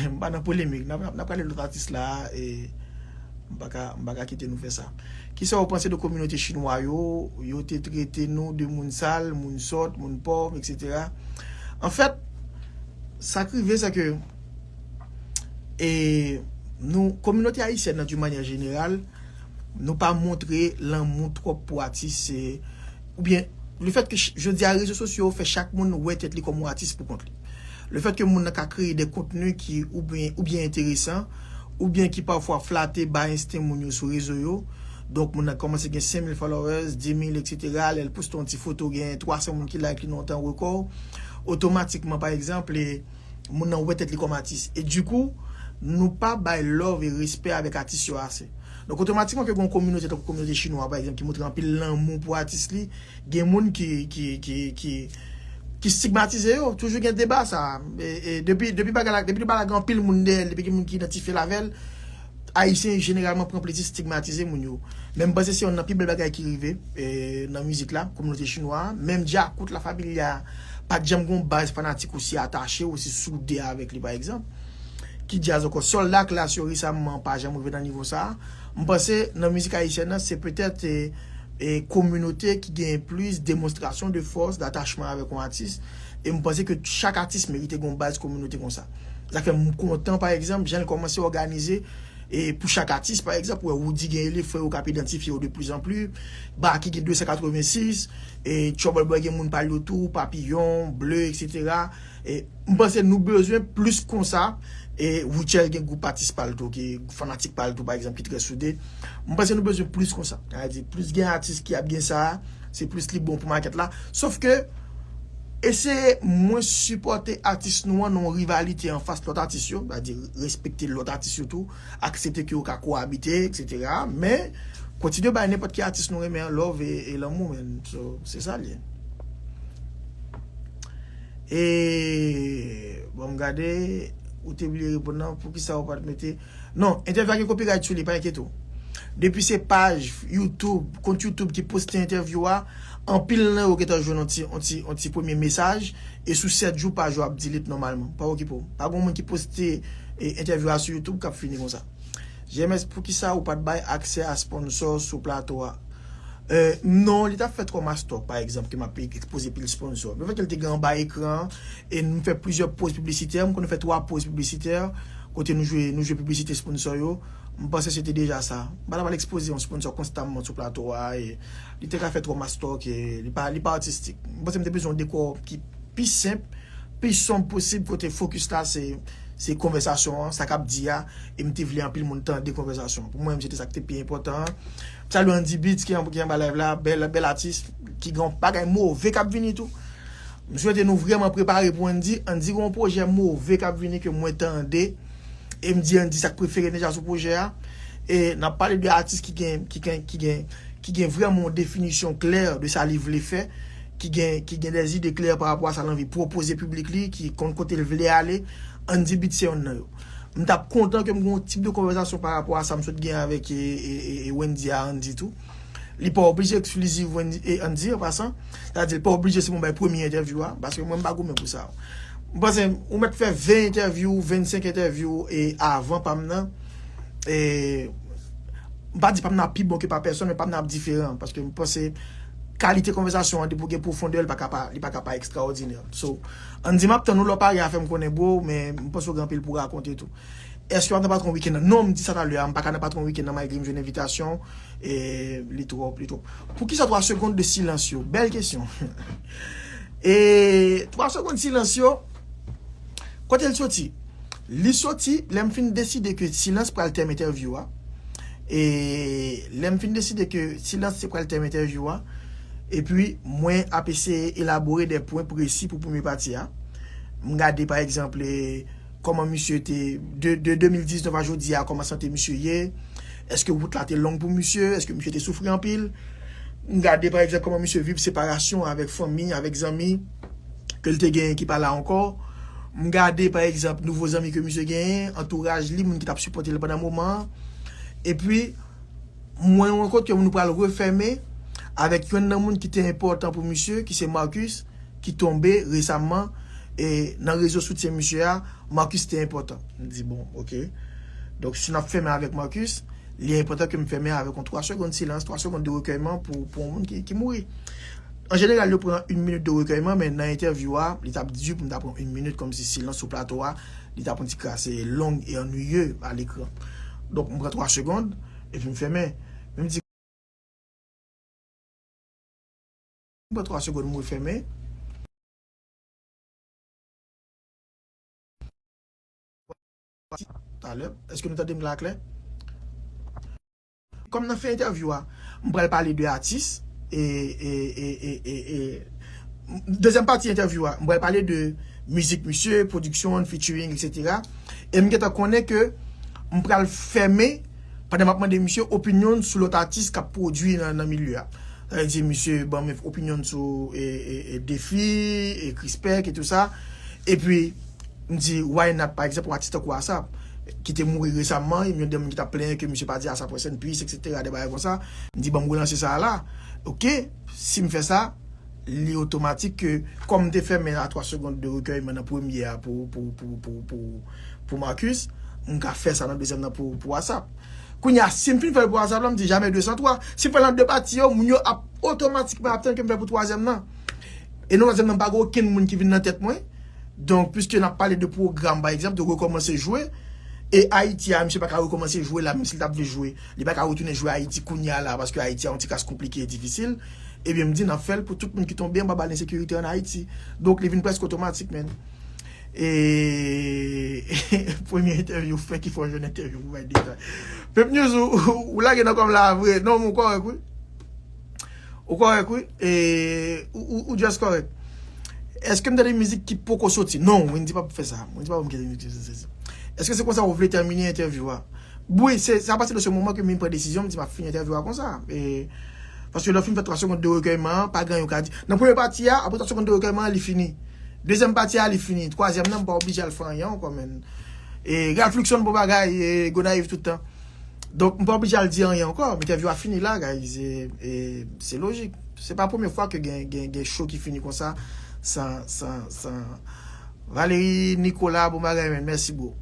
M pa nan polemik. N ap, n ap, n ap gade lòt atis la. E, m pa ka, m pa ka kite nou fè sa. Kisa w panse de kominote chinwa yo? Yo te trete nou de moun sal, moun sòt, moun pòv, etsetera. Anfèt, sa k rive, se ke, e, nou, kominote ayisyèn nan, d'une manière générale, nou pa montre lanmou twòp pou atis, e, oubyen, lefèt ke ch-, jodi a, rezo sosyo yo fè chak moun wè tèt li kòm yon atis pou kont li. Lefèt ke moun nan ka kreye de kontni ki oubyen, oubyen enteresan, oubyen ki pafwa flate ba ensten moun yo sou rezo yo. Donk, moun nan kòmanse gen senk mil followers, dis mil, etsetera. Lè l poste yon ti foto, gen twa san moun ki like li nan yon tan rekò. Otomatikman, pa egzanp, e, moun nan wè tèt li kòm atis. E dikou, nou pa bay love e respè avèk atis yo ase. Donk, otomatikman ke gen yon kominote, tankou kominote chinwa, pa egzanp, ki montre anpil lanmou pou atis li, gen moun ki, ki, ki, ki, ki stigmatize yo. Toujou gen deba sa. E, e depi, depi bagay la, depi bagay la gen anpil moun dèyè l, depi gen moun ki idantifye l avè l, Ayisyen jeneralman pran plezi stigmatize moun yo. Men m panse se yonn nan pi bèl bagay ki rive, e, nan mizik la, kominote chinwa a. Menm Djakout La Familia pa t janm gen yon baz fanatik osi atache, osi soude avèk li, pa egzanp. Ki djaz ankò? Sòlda Klas yo resaman pa janm rive nan nivo sa a. M panse nan mizik ayisyèn nan, se petèt, e, e, kominote ki gen plis demonstrasyon de fòs, datachman avèk yon atis. E m panse ke chak atis merite gen yon baz kominote konsa. Sa fè m kontan, pa egzanp, jan l kòmanse òganize, e, pou chak atis, pa egzanp, ou wè Roody gen elèv, frè yo k ap idantifye yo de plis an plis, Baky gen de san katrevensis, e, Trouble Boy gen moun pa l yo tou, Papillon, Bleu, etsetera. E, m panse nou bezwen plis konsa. E Rutshelle gen gwoup atis pa l tou, ki fanatik pa l tou, pa egzanp, ki trè soude. M panse nou bezwen plis konsa. Sa vle di, plis gen atis ki ap gen sa, se plis li bon pou makèt la. Sof ke, eseye mwens sipòte atis nou an nan yon rivalite anfas lòt atis yo, sa vle di, respekte lòt atis yo tou, aksepte ke yo ka kowabite, etsetera. Men, kontinye bay nenpòt ki atis nou renmen an love e, e lanmou, men. So, se sa l ye. E, bon, m gade, ou te bliye reponn nan, poukisa ou pa t mete? Non, entèvyou a gen copyright sou li, pa enkyete w. Depi se paj YouTube, kont YouTube ki poste entèvyou a, anpil nan yo gentan jwenn yon ti, yon ti, yon ti premye mesaj, e sou sèt jou paj yo ap delete nòmalman. Pa okipe w. Pa gen moun ki poste, e, entèvyou a sou YouTube k ap fini konsa. J M S, poukisa ou pa t bay aksè a sponsor sou plato a? E, non, li t ap fè twò mastok, pa egzanp, ke m ap ekspoze pil sponsor. Lefètke l te gen anba ekran, e nou fè plizyè poz piblisitè, m konn fè twa poz piblisitè, kote nou jwe, nou jwe piblisite sponsor yo. M panse se te deja sa. M pa t ap al ekspoze yon sponsor konstamman sou plato a, e li te ka fè twò mastok, e li pa, li pa atistik. M panse m te bezwen yon dekò ki pi senp, pi sonb posib, kote fokis la se, se konvèsasyon an, sa k ap di a, e m te vle anpil moun tande konvèsasyon an. Pou mwen, se te sa k te pi enpòtan an. M salye Andy Beats ki an, ki anba live la, bèl, bèl atis, ki gen yon bagay move k ap vini tou. M swete nou vrèman prepare pou Andy. Andy gen yon pwojè move k ap vini ke mwen tande, e m di Andy sa k prefere n deja sou pwojè a. E n ap pale de atis ki gen, ki gen, ki gen, ki gen vrèman yon definisyon klè de sa li vle fè, ki gen, ki gen des idées claires pa rapò a sa l anvi pwopoze piblik li, ki konn kote l vle ale. Andy Beats se yonn nan yo. M t ap kontan ke m gen yon tip de konvèsasyon pa rapò a sa m sot gen avèk, e, e, e, e Wendy a, Andy tou. Li pa oblije eksklizif Wendy, e, Andy, an pasan. Sa vle di, li pa oblije se mwen bay premye entèvyou a, paske mwen, m pa goumen pou sa. M panse, ou mèt fè ven entèvyou, vennsenk entèvyou, e avan pa m nan. E, m pa di pa m nan pi bon ke pa pèsonn, men pa m nan ap diferan, paske m panse kalite konvèsasyon an, depi w gen pwofondè, li pa ka pa, li pa ka pa ekstraòdinè. So, Andy, m ap tann ou lè w pare a fè m konnen, bro, men m panse w gen anpil pou w rakonte tou. Èske w ap nan patwon wikenn nan? Non, m di sa talè a, m pa ka nan patwon wikenn nan, malgre m jwenn envitasyon, e li twòp, li twòp. Poukisa twa segonn de silans yo? Bèl kesyon. E twa segonn silans yo, kote l soti? Li soti lè m fin deside ke silans pral tèm entèvyou a. E lè m fin deside ke silans se pral tèm entèvyou a, epi mwen ap eseye elabore de pwen presi pou premye pati a. M gade, pa egzanp, e, kòman misye te, de, de de mil diznèf a jodi a, kòman sante misye ye? Èske wout la te long pou misye? Èske misye te soufri anpil? M gade, pa egzanp, kòman misye viv separasyon avèk fanmi, avèk zanmi ke l te genyen ki pa la ankò. M gade, pa egzanp, nouvo zanmi ke misye genyen, antouraj li, moun ki t ap sipòte l pandan moman an. Epi, mwen rankont ke nou pral refèmen avèk yonn nan moun ki te enpòtan pou misye, ki se Marcus, ki tonbe resaman, e nan rezo soutyen misye a, Marcus te enpòtan. M di, bon, oke. Donk, si n ap fèmen avèk Marcus, li enpòtan ke m fèmen avèk yon twa segonn silans, twa segonn de rekèyman pou, pou yon moun ki, ki mouri. An jeneral, yo pran yon minit de rekèyman, men nan entèvyou a, li t ap di pou m ta pran yon minit kòmsi silans sou plato a, li t ap yon ti krase long e annuye a lekran. Donk, m pran twa segonn, epi m fèmen. Men m di, m pran twa segonn, m refèmen. Talè, èske nou tande m la klè? Kòm nan fen entèvyou a, m pral pale de atis, e, e, e, e, e, e, dezyèm pati entèvyou a, m pral pale de mizik misye, pwodiksyon, featuring, etsetera. E m gentan konnen ke m pral fèmen pandan m ap mande misye opinyon l sou lòt atis k ap pwodui nan, nan milye a. Sa vle di, misye ban m opinyon sou e, e, e defi, e Krispek e tou sa. Epi, m di, why not, pa egzanp, yon atis tankou Asap, ki te mouri resaman, e m yon de moun ki t ap plenyen ke misye pa di Asap rest in peace, et cetera, de bagay konsa. M di, ban m relanse sa a la. Oke, si m fè sa, li otomatik ke, kòm m te fèmen a twa segonn de rekèyman nan premye a pou, pou, pou, pou, pou, pou Marcus, m ka fè sa nan dezyèm nan pou, pou Asap. Kounye a, si m fin fè l pou Asap la, m di jamè de san twa. Si m fè l an de pati yo, moun yo ap otomatikman ap tann ke m fè pou twazyèm nan. E nan twazyèm nan, m pa gen okenn moun ki vin nan tèt mwen. Donk, piske n ap pale de pwogram, pa egzanp, de rekòmanse jwe, e Ayiti a, misye pa ka rekòmanse jwe la, menm si l t ap vle jwe. Li pa ka retounen jwe Ayiti kounye a la, paske Ayiti a yon ti kras konplike e difisil. Ebyen, m di, n ap fè l pou tout moun ki tonbe anba bal ensekirite ann Ayiti. Donk, li vin prèske otomatik, menn. E premye entèvyou frenk ki fè w jwenn entèvyou pou bay detay. Pep News, ou, ou, ou lage nan kòm la vre. Non, men w kòrèk, wi. Ou kòrèk, wi. E, ou, ou, ou just kòrèk. Èske m tande mizik ki poko soti? Non, Wendy p ap fè sa. Wendy p ap kite mizik soti. Èske se konsa ou vle tèmine entèvyou a? Wi, se, se apati de se moman ke m pran desizyon, m di m ap fini entèvyou a konsa. E, paske lè w fin fè twa segonn de rekèyman an, pa gen anyen w ka di. Nan premye pati a, apre twa segonn de rekèyman an, li fini. Dezyèm pati a, li fini. Twazyèm nan, m pa oblije al fè anyen ankò, menn. E, Ralph Luxon, bon bagay, e, Gonayiv tout tan. Donk, m pa oblije al di anyen ankò. Entèvyou a fini la, guys. E, e, se lojik. Se pa premye fwa ke gen, gen, gen show ki fini konsa, san, san, san, Valerie Nicolas, bon bagay, menn. Mèsi, bro.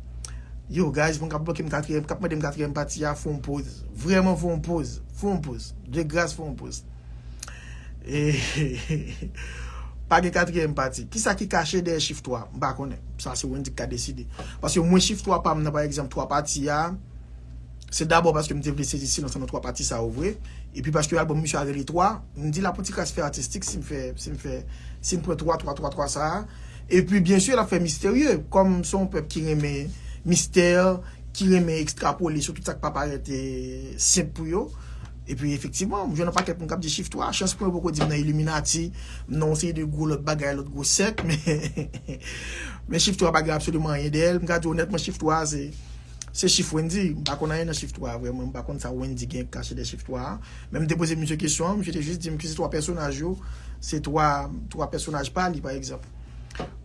Yo, guys, moun k ap bloke m katriyèm, k ap mande m katriyèm pati a, fè yon poz. Vrèman, fè yon poz. Fè yon poz. De gras, fè yon poz. E, pa gen katriyèm pati. Kisa ki kache dèyè chif twa? M pa konnen. Sa, se Wendy ki ka deside. Paske mwen, chif twa pa m nan, pa egzanp, twa pati a, se dabò paske m te vle sezi silans nan twa pati sa yo vre. Epi paske albòm misye a rele twa, m di l ap yon ti kras fè atistik si m fè, si m fè, si m pran twa, twa, twa, twa sa a. Epi, byen si, l ap fè misterye. Kòm se yon pèp ki renmen mistè, ki renmen ekstrapole sou tout sa k pa parèt, e, senp pou yo. Epi, efektivman, m jwenn yon pakèt moun k ap di chif twa. Chans pou yo poko di m nan Illuminati, m nan yon seri de gwo lòt bagay, lòt gwo sèk, men, men chif twa pa gen absoliman anyen dèyè l. M ka di w onètman, chif twa a, se, se chif Wendy. M pa konn anyen nan chif twa a, vrèman. M pa konn sa Wendy gen kache dèyè chif twa a. Men m te poze misye kesyon an, misye te jis di m ke se twa pèsonaj yo, se twa, twa pèsonaj pa li, pa egzanp.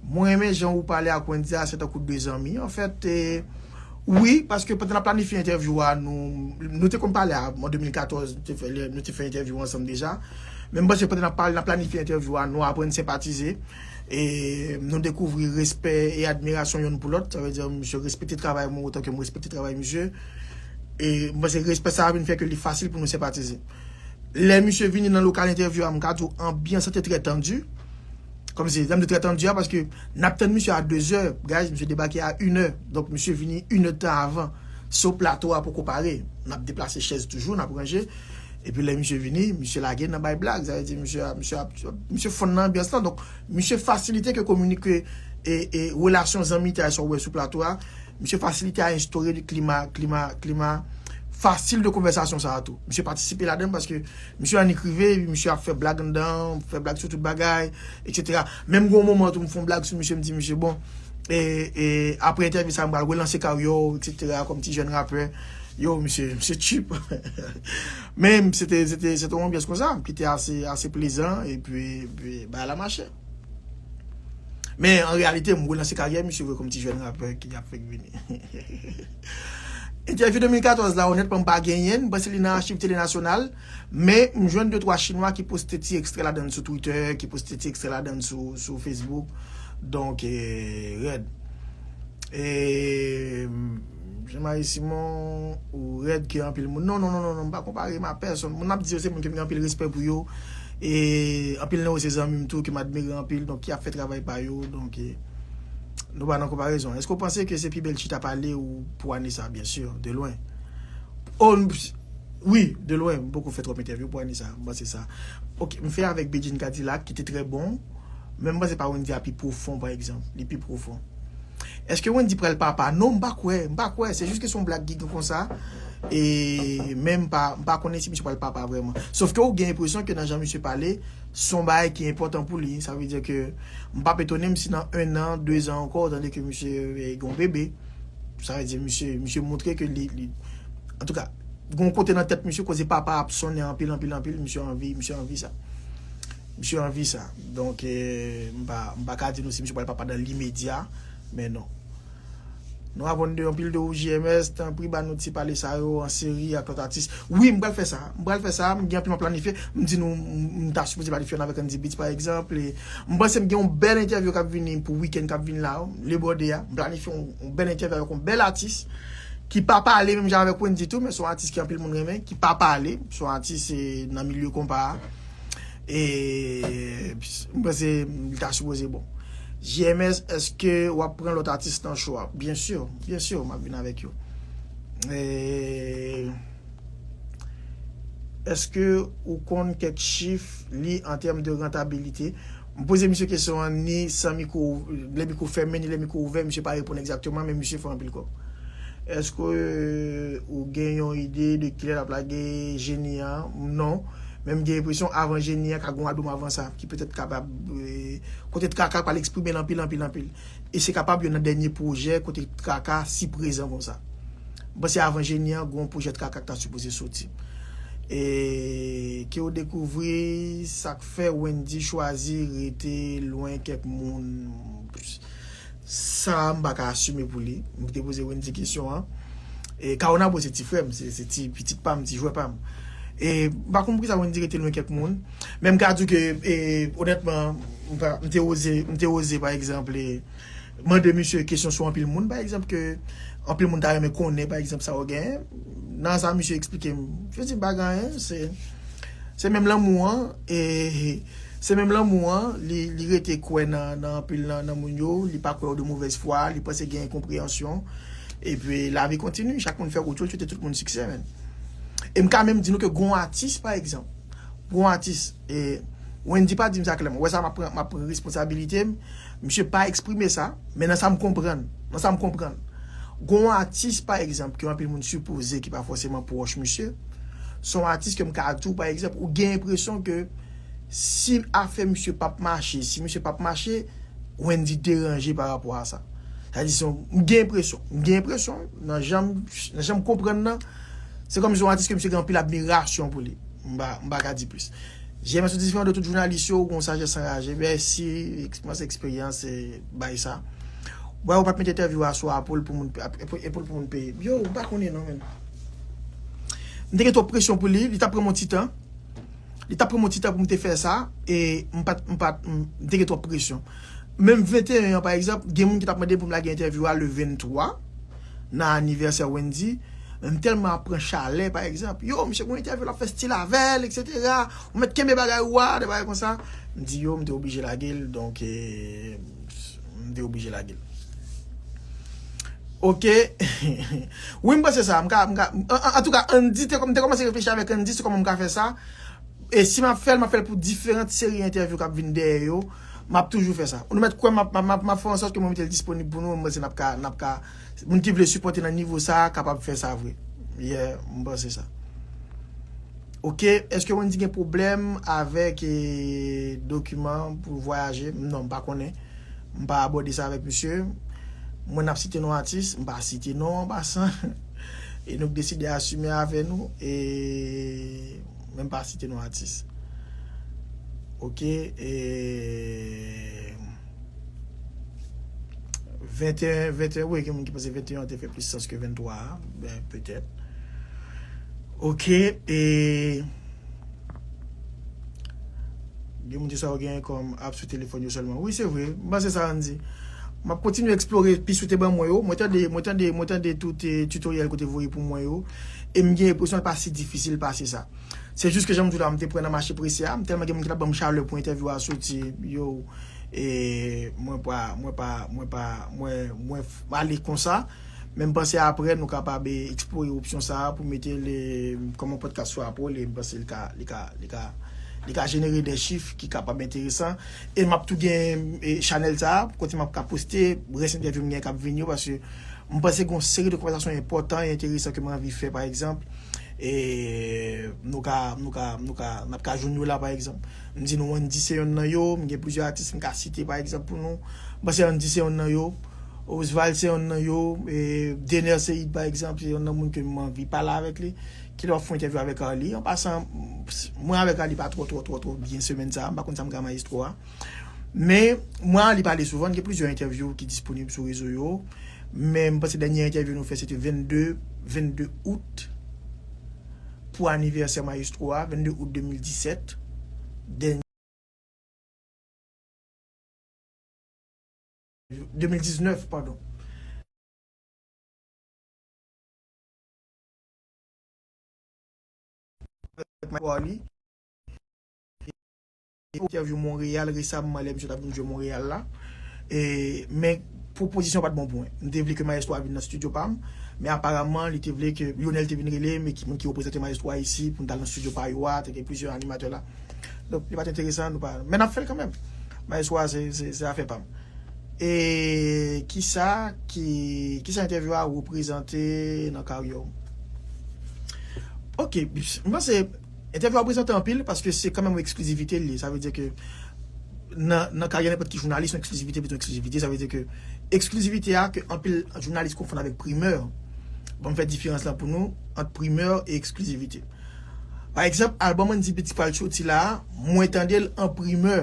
Mwen renmen jan ou pale ak Wendy a, se tankou de zanmi. Anfèt, e, wi, paske pandan n ap planifye entèvyou a, nou, nou te konn pale a, an de mil katòz, nou te fè, nou te fè entèvyou ansanm deja. Men m panse pandan n ap pale, n ap planifye entèvyou a, nou aprann senpatize. E nou dekouvri respè e admirasyon yonn pou lòt. Sa vle di, misye respekte travay mwen otan ke mwen respekte travay misye. E m panse respè sa a vin fè ke li fasil pou nou senpatize. Lè misye vini nan lokal entèvyou a, m ka di w, anbyans lan te trè tandi. Kòmsi, lè m di trè tandi a, paske n ap tann misye a dezè, guys, misye debake a inè. Donk, misye vini inèdtan avan. Sou plato a poko pare. N ap deplase chèz toujou, n ap ranje. Epi lè misye vini, misye lage nan bay blag. Sa vle di, misye, misye, misye fonn nan anbyans lan. Donk, misye fasilite ke kominike e, e relasyon zanmitay sa w wè sou plato a. Misye fasilite a enstore de klima, klima, klima fasil de konvèsasyon sa a tou. Misye patisipe ladan l paske misye annik rive, epi misye ap fè blag anndan, fè blag sou tout bagay, et cetera. Menm gon moman tou, m fè yon blag sou misye, m di misye, bon, e, e, apre entèvyou sa a, m pral relanse karyè w, et cetera, kòm ti jèn rapè. Yo, misye, misye cheap. Men, se te, se te, se te yon anbyans konsa, ki te ase, ase plezan, epi, epi, bagay la mache. Men, an reyalite, m relanse karyè misye vre kòm ti jèn rapè ki ap fèk vini. Entèvyou de mil katòz la, onètman, m pa genyen l, m panse li nan achiv Tele Nasyonal, men m jwenn de twa chinwa ki poste ti ekstrè ladan l sou Twitter, ki poste ti ekstrè ladan l sou, sou Facebook. Donk, e, rèd. E, Jean-Marie Simon, ou rèd ke anpil moun. Non, non, non, non, non, m pa konpare m a pèsonn. Moun m ap di yo se moun ke m gen anpil respè pou yo. E anpil nan yo se zanmi m tou, ke m admire anpil, donk ki ap fè travay pa yo. Donk, e, nou pa nan konparezon. Èske w panse ke se pi bèl chita pale ou pou ane sa? Byen si, de lwen. Oh, m, wi, de lwen, m poko fè twòp entèvyou pou ane sa, m panse sa. Oke, m fè avèk Bedjine Cadillac, ki te trè bon, men m panse pa Wendy a pi pwofon, pa egzanp. Li pi pwofon. Èske Wendy pral papa? Non, m pa kwè, m pa kwè. Se jis ke se yon blag ki gen konsa. E men m pa, m pa konnen si misye pral papa vrèman. Sof ke ou gen enpresyon ke nan jan misye pale, se yon bagay ki enpòtan pou li. Sa vle di ke m p ap etone m si nan en an, de zan ankò, ou tande ke misye, e, gen yon bebe. Sa vle di misye, misye montre ke li, li, antouka, Gon kote nan tèt misye koze papa ap sonnen anpil, anpil, anpil. Misye anvi, misye anvi sa. Misye anvi sa. Donk, eh, m pa, m pa ka di nou si misye pral papa nan limedya, men non. Nou aprann de anpil de ou J M S, tanpri ba nou ti pale sa yo an seri ak lòt atis. Wi, m pral fè sa. M pral fè sa, m gen anpil m planifye. M di nou, m, m ta sipoze planifye ann avèk Andy Beats, pa egzanp. E m panse m gen yon bèl entèvyou k ap vini pou wikenn k ap vini la, le bòde a. M planifye yon, yon bèl entèvyou avèk yon bèl atis ki pa pale menm jan avèk Wendy tou, men se yon atis ke anpil moun renmen, ki pa pale, se yon atis, eh, nan milye konpa a. E m panse li ta sipoze bon. J M S, èske w ap pran lòt atis nan show a? Byen si, byen si, m ap vin avèk yo. E èske ou konn kèk chif li an tèm de rantabilite? M poze misye kesyon an ni san mikwo, lè mikwo fèmen, ni lè mikwo ouvè, misye pa reponn egzakteman, men misye fè anpil kòb. Èske, euh, ou gen yon ide de kilè l ap lage Jeni an? Non. Men m gen enpresyon avan Jeni an, ka gen yon album avan sa, ki petèt kapab, euh, kote Traka pral eksprime l anpil, anpil, anpil. E se kapab youn nan dènye pwojè kote Traka si prezan konsa. M panse avan Jeni an, gen yon pwojè Traka k ta sipoze soti. E ke w dekouvri sa k fè Wendy chwazi rete lwen kèk moun. Sa a, m pa ka asime pou li. M te poze Wendy kesyon an. E Kaonabo se ti frè m, se, se ti pitit pa m, ti jwè pa m. E m pa konn poukisa Wendy rete lwen kèk moun. Men m ka di w ke, e, onètman, m pa, m te oze, m te oze, pa egzanp, e, mande misye kesyon sou anpil moun, pa egzanp, ke anpil moun ta renmen konnen, pa egzanp, sa w genyen. Nan sa misye eksplike m, misye di m pa gen anyen, se, se menm lanmou an, e se menm lanmou an, li, li rete kwè nan, nan anpil nan, nan moun yo, li pa kwè yo de movèz fwa, li panse gen konpreyansyon. Epi lavi kontini, chak moun fè wout yo, l swete tout moun siksè, men. E m ka menm di nou ke gon atis, pa egzanp, gon atis, e Wendy pa di m sa klèman. Ou wè sa, m ap pran, m ap pran responsabilite m. Misye pa eksprime sa, men nan sa m konprann, nan sa m konprann. Gon atis, pa egzanp, ke anpil moun sipoze ki pa fòseman pwòch misye. Se yon atis ke m ka di w, pa egzanp, ou gen enpresyon ke si afè misye p ap mache, si misye p ap mache, Wendy deranje pa rapò a sa. Sa di, se yon, m gen enpresyon, m gen enpresyon, nan jan m, nan jan m konprann nan, se kòmsi yon atis ke misye gen anpil admirasyon pou li. M pa, m pa ka di plis. J M S ou diferan de tout jounalis yo, ou gon sajès anraje. Mèsi, eksperyans, eksperyans, e, bay sa. Wè, ou pa t met entèvyou a sou Apple pou moun, Apple pou moun peye. Yo, m pa konnen non, men. M te gen twòp presyon pou li, li t ap pran m yon ti tan. Li t ap pran m yon ti tan pou m te fè sa, e m pa t, m pa t, m te gen twòp presyon. Menm venteyen an, pa egzanp, gen moun ki t ap mande pou m lage entèvyou a le venntwa, nan anivèsè Wendy. M tèlman ap pran chalè, pa egzanp. Yo, misye gon entèvyou l ap fè stil avè l, etsetera. Ou mèt kenbe bagay ou a, de bagay konsa. M di yo, m te oblije lage l, donk, e, m te oblije lage l. Ok. Wi, m panse sa. M ka, m ka, an, an, antouka, Andy, te, m te kòmanse reflechi avèk Andy sou kòman m ka fè sa. E si m ap fè l, m ap fè l pou diferan seri entèvyou k ap vin dèyè yo. M ap toujou fè sa. Nou mèt kwè m ap, m ap, m ap, m ap fè ansòt ke mwen mete l disponib pou nou. M panse n ap ka, n ap ka, moun ki vle sipòte nan nivo sa a, kapab fè sa vre. Yeah, m panse sa. Ok, èske Wendy gen pwoblèm avèk, e, dokiman pou vwayaje? Non, m pa konnen. M pa abòde sa avèk misye. Mwen, n ap site non atis, m pa site non an pasan. E nou k deside asime avè nou, e, men m pa site non atis. Ok, e, venteyen, venteyen, wi, gen moun ki panse venteyen an te fè plis sans ke venntwa a, ben, petèt. Ok, e, gen moun di sa yo genyen kòm app sou telefòn yo sèlman. Wi, se vre. M panse sa, Andy. M ap kontinye eksplore pis ou te ban mwen yo. Mwen tande, mwen tande, mwen tande tout, e, tutoriel kote voye pou mwen yo. E m gen enpresyon l pa si difisil pase sa. Se jis ke jan m di w la, m te pran nan mache prese a. M tèlman gen moun ki t ap ban m chalè pou entèvyou a soti. Yo, e mwen pa, mwen pa, mwen pa, mwen, mwen f-, ale konsa. Men m panse apre, nou kapab, e, eksplore opsyon sa a pou mete l, e, kòm yon podcast sou Apple, e m panse li ka, li ka, li ka, li ka jenere de chif ki kapab enteresan. E m ap tou gen, e, chanèl sa a, kote m ap ka poste rès entèvyou m gen k ap vini yo, paske m panse gen yon seri de konvèsasyon enpòtan e enteresan ke m anvi fè, pa egzanp, e nou ka, nou ka, nou ka, n ap ka jwenn yo la, pa egzanp. M di nou, Wendy se yonn nan yo, m gen plizyè atis m ka site, pa egzanp, pou nou. M panse Wendy se yonn nan yo. Oswald se yonn nan yo, e, Dener Ceïde, pa egzanp, se yonn nan moun ke m anvi pale avèk li. Kilè w ap fè yon entèvyou avèk Arly? An pasan, mwen avèk Arly pa twò, twò, twò, twò byen semèn sa a. M pa konn sa m ka Maestro a. Men, mwen Arly pale souvan, gen plizyè entèvyou ki disponib sou rezo yo. Men, m panse dènye entèvyou nou fè, se te vennde, vennde out, pou anivèsè Maestro a, vennde out de mil disèt. Dènye de mil diznèf, padon. Avèk Mike Warley. Entèvyou Monreyal resamman, lè misye t ap vin jwe Monreyal la. E, men pwopozisyon pa t bon pou mwen. M te vle ke Maestro a vin nan estidyo pa m, men aparaman, li te vle ke Lionel te vin rele m, e ki moun ki reprezante Maestro a isi, pou n t al nan estidyo pa yo a, te gen plizyè animatè la. Donk, li pa t enteresan, nou pa, men n ap fè l kanmenm. Maestro a, se, se, se afè pa m. E kisa, ki, kisa entèvyou a reprezante nan karyè w? Ok, m panse entèvyou a reprezante anpil, paske se kanmenm yon eksklizivite l ye. Sa vle di ke nan, nan karyè nenpòt ki jounalis, yon eksklizivite vle di yon eksklizivite. Sa vle di ke eksklizivite a, ke anpil jounalis konfonn avèk primè. Ban m fè diferans lan pou nou, ant primè e eksklizivite. Pa egzanp, albòm Andy Beats pral soti la a, mwen tande l an primè.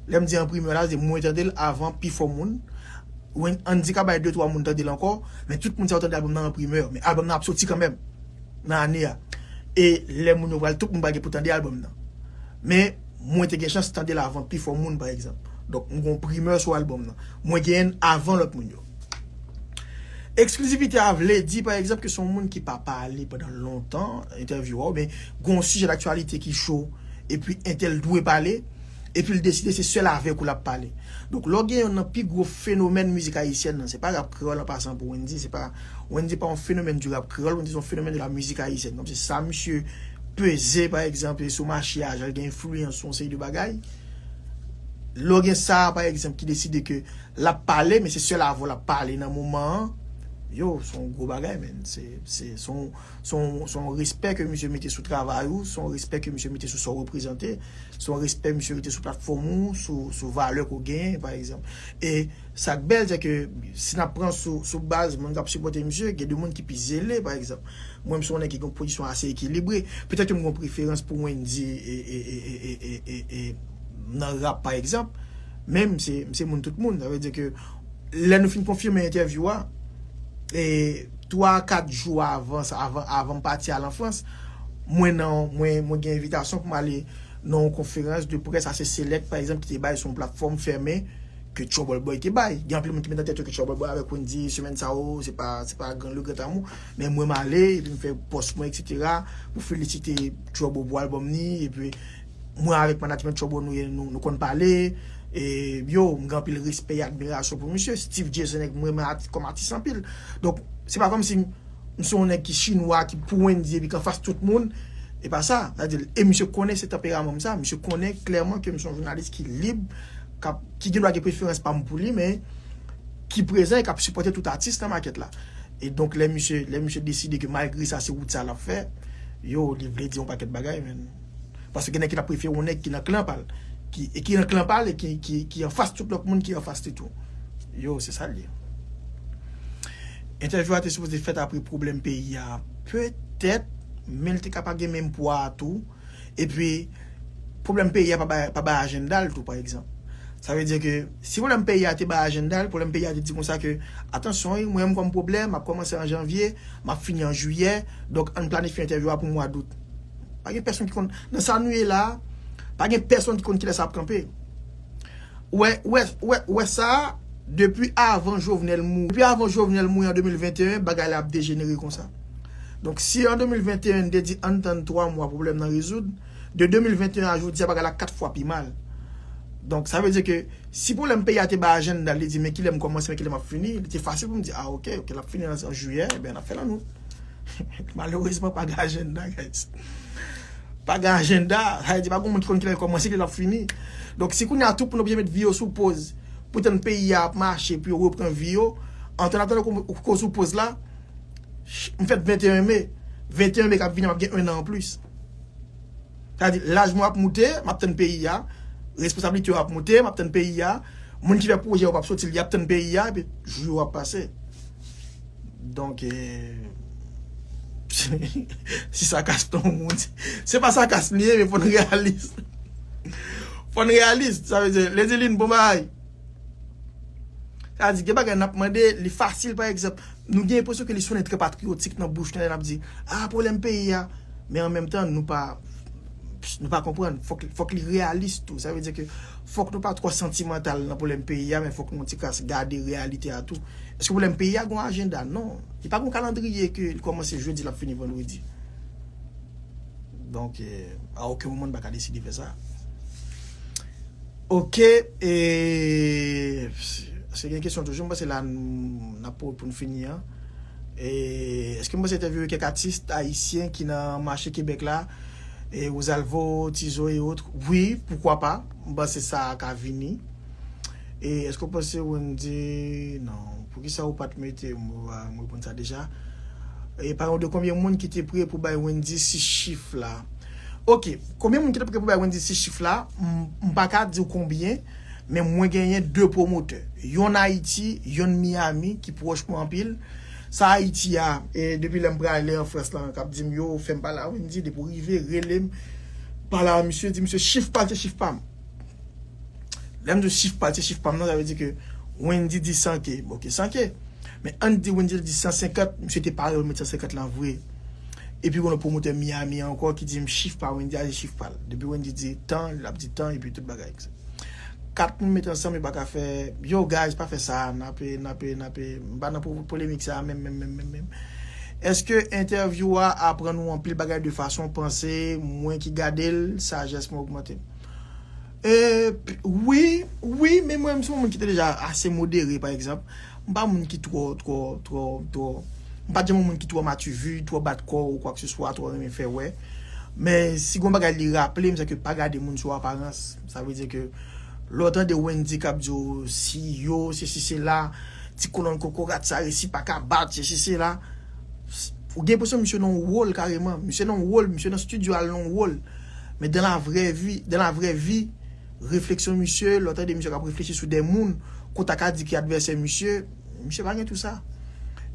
Lè m di an primè la, se mwen tande l avan pifò moun. Wen-, Andy ka bay de twa moun tande l ankò, men tout moun sa yo tande albòm nan an primè. Men albòm nan ap soti kanmenm nan ane a. E lè moun yo pral, tout moun pral gen pou tande albòm nan. Men mwen te gen chans tande l avan pifò moun, pa egzanp. Donk, m gen yon primè sou albòm nan. Mwen genyen l avan lòt moun yo. Eksklizivite a vle di, pa egzanp, ke se yon moun ki pa pale pandan lontan, entèvyou a, oubyen gen yon sijè daktyalite ki cho, epi entèl dwe pale, epi l deside se sèl avèk ou l ap pale. Donk, lè w gen youn nan pi gwo fenomèn mizik ayisyèn nan, se pa rap kreyòl an pasan pou Wendy, se pa, Wendy pa yon fenomèn di rap kreyòl, Wendy se yon fenomèn de la mizik ayisyèn. Kòmsi sa misye peze, pa egzanp, sou mache a, jan l gen enfliyans sou yon seri de bagay. Lè w gen sa, pa egzanp, ki deside ke l ap pale, men se sèl avè w l ap pale nan moman an. Yo, se yon gwo bagay, men. Se, se, se yon, se yon, se yon respè ke misye mete sou travay ou, se yon respè ke misye mete sou sa w reprezante, se yon respè misye mete sou platfòm ou, sou, sou valè ke w genyen, pa egzanp. E sa k bèl, se ke si n ap pran sou, sou baz moun k ap sipòte misye, gen de moun ki pi zele, pa egzanp. Mwen, m se yon nèg ki gen yon pozisyon ase ekilibre. Petèt ke m gen yon preferans pou Wendy e, e, e, e, e, e, e, nan rap, pa egzanp. Men m se, m se moun tout moun. Sa vle di ke lè nou fin konfime entèvyou a, e twa, kat jou avan sa, avan, avan m pati al an Frans, mwen nan, mwen, mwen gen envitasyon pou m ale nan yon konferans de près ase selèk, pa egzanp, ki te bay sou yon platfòm fèmen ke Trouble Boy te bay. Gen anpil moun ki met nan tèt yo ke Trouble Boy avèk Wendy semèn sa yo, se pa, se pa gran regrèt amou. Men mwen m ale, epi m fè pòs mwen, etsetera, pou felisite Trouble pou albòm ni, epi mwen avèk management Trouble nou ye, nou, nou konn pale, e yo, m gen anpil respè e admirasyon pou misye. Steve J se nèg mwen renmen atis, kòm atis anpil. Donk, se pa kòmsi m se yon nèg ki chinwa, ki pou Wendy epi ki anfas tout moun. E pa sa. Sa vle di, e misye konnen se tanperaman m sa. Misye konnen klèman ke m se yon jounalis ki lib, k ap, ki gen dwa gen preferans pa m pou li, men ki prezan e k ap sipòte tout atis nan makèt la. E donk, lè misye, lè misye deside ke malgre sa, se wout sa l ap fè, yo, li vle di yon pakèt bagay, men. Paske gen nèg ki t ap prefere yon nèg ki nan klan pa l, ki, e ki nan klan pa l, e ki, ki, ki anfas tout lòt moun ki anfas li tou. Yo, se sa l ye. Entèvyou a te sipoze fèt apre pwoblèm peyi a, petèt, men l te ka pa gen menm pwa a tou. Epi, pwoblèm peyi a pa bay, pa bay ajanda l tou, pa egzanp. Sa vle di ke si pwoblèm peyi a te bay ajanda l, pwoblèm peyi a te di konsa ke, atansyon, wi, mwen menm kòm pwoblèm, m ap kòmanse an janvye, m ap fini an jiyè, donk ann planifye entèvyou a pou mwa dout. Pa gen pèsonn ki konn, nan sa nou ye la, pa gen pèsonn ki konn kilè sa ap kanpe. Ou wè, ou wè, ou wè, ou wè sa, depi avan Jovenel mouri, depi avan Jovenel mouri an de mil venteyen, bagay la ap dejenere konsa. Donk, si an de mil venteyen n te di ann tann twa mwa pwoblèm nan rezoud, de de mil venteyen a jodi a, bagay la kat fwa pi mal. Donk, sa vle di ke si pwoblèm peyi a te bay ajanda l, li di, men kilè m kòmanse, men kilè m ap fini, li te fasil pou m di, a, ok, ok, l ap fini an, an jiyè, ebyen, n ap fè l an out. Malerezman, pa gen ajanda, guys. Pa gen ajanda, sa vle di pa gen moun ki konn kilè l kòmanse, kilè l ap fini. Donk, si kounye a tout moun oblije met vi yo sou poz, pou tann peyi a ap mache, pou yo repran vi yo, antannatandan ke w sou poz la, m fèt venteyen me. Venteyen me k ap vini, m ap gen en an anplis. Sa vle di, laj mwen ap moute, m ap tann peyi a, responsablite yo ap moute, m ap tann peyi a, Moun ki fè pwojè yo p ap soti, y ap tann peyi a, epi jou yo ap pase. Donk, eh, si sa kas ton moun, se pa sa kas li ye, men fò n reyalis. Fò n reyalis, sa vle di, Lady Lynn, bon bagay. Sa di, gen bagay n ap mande, li fasil, pa egzanp. Nou gen enpresyon ke li sonnen trè patriyotik nan bouch nou, lè n ap di, ah, pwoblèm peyi a. Men an menm tan, nou pa, nou pa konprann. Fòk, fòk li reyalis tou. Sa vle di ke fòk nou pa twò santimantal nan pwoblèm peyi a, men fòk nou yon ti kras gade reyalite a tou. Èske pwoblèm peyi a gon ajanda? Non. Li pa gon kalandriye ke li kòmanse jedi, l ap fini vandredi. Donk, eh, a okenn moman, n pa ka deside fè sa. Ok, e, se gen kesyon toujou, m panse la, n, n ap pou, pou n fini an. E, èske m panse entèvyouwe kèk atis ayisyen ki nan mache Kebèk la, e, Rosalvo, Tizo e otre? Wi, poukwa pa? M panse sa ka vini. E, èske w panse Wendy, non, poukisa ou pa t mete, m, m reponn sa deja. E, paran de konbyen moun ki te prè pou bay Wendy sis chif la? Ok, konbyen moun ki te prè pou bay Wendy sis chif la? M, m pa ka di w konbyen, men mwen genyen de pwomotè. Yonn Ayiti, yonn Miami, ki pwòch mwen anpil. Sa Ayiti a, e depi lè m prale an Frans lan, k ap di m, yo, fè m pale a Wendy, depi w rive, rele m, pale a misye, di misye, chif pa l, se chif pa m. Lè m di w chif pa l, se chif pa m nan, sa vle di ke Wendy di san K. Ok, san K. Men ann di Wendy di san senkant, misye te pare pou l met san senkant lan vre. Epi gon lòt pwomotè Miami ankò ki di m chif pa Wendy a, se chif pa l. Depi Wendy di tan, l ap di tan, epi tout bagay. Kat moun mete ansanm, yo pa ka fè, yo, guys, pa fè sa, n ape, n ape, n ape, m pa nan po-, polemik sa, menm, menm, menm, menm, menm. Èske entèvyou a aprann ou anpil bagay de fason panse, mwen ki gade l, sajès mwen ogmante m? E, wi, wi, men mwen, m se yon moun ki te deja ase modere, pa egzanp. M pa moun ki twò, twò, twò, twò, m pa t janm yon moun ki twò mativi, twò bat kò ou kwa ke se swa, twò renmen fè wè. Men si gon bagay li raple m, se ke pa gade moun sou aparans. Sa vle di ke lè w tande Wendy k ap di w si yo, se si se la, ti kolonn kokorat sa resi pa ka bat, se si se la. Ou gen enpresyon misye nan yon wòl kareman. Misye nan yon wòl, misye nan estidyo al nan yon wòl. Men dans la vraie vie, dans la vraie vie, refleksyon misye, lè w tande misye k ap reflechi sou de moun, ke w ta ka di ki advèsè misye, misye pa gen tout sa.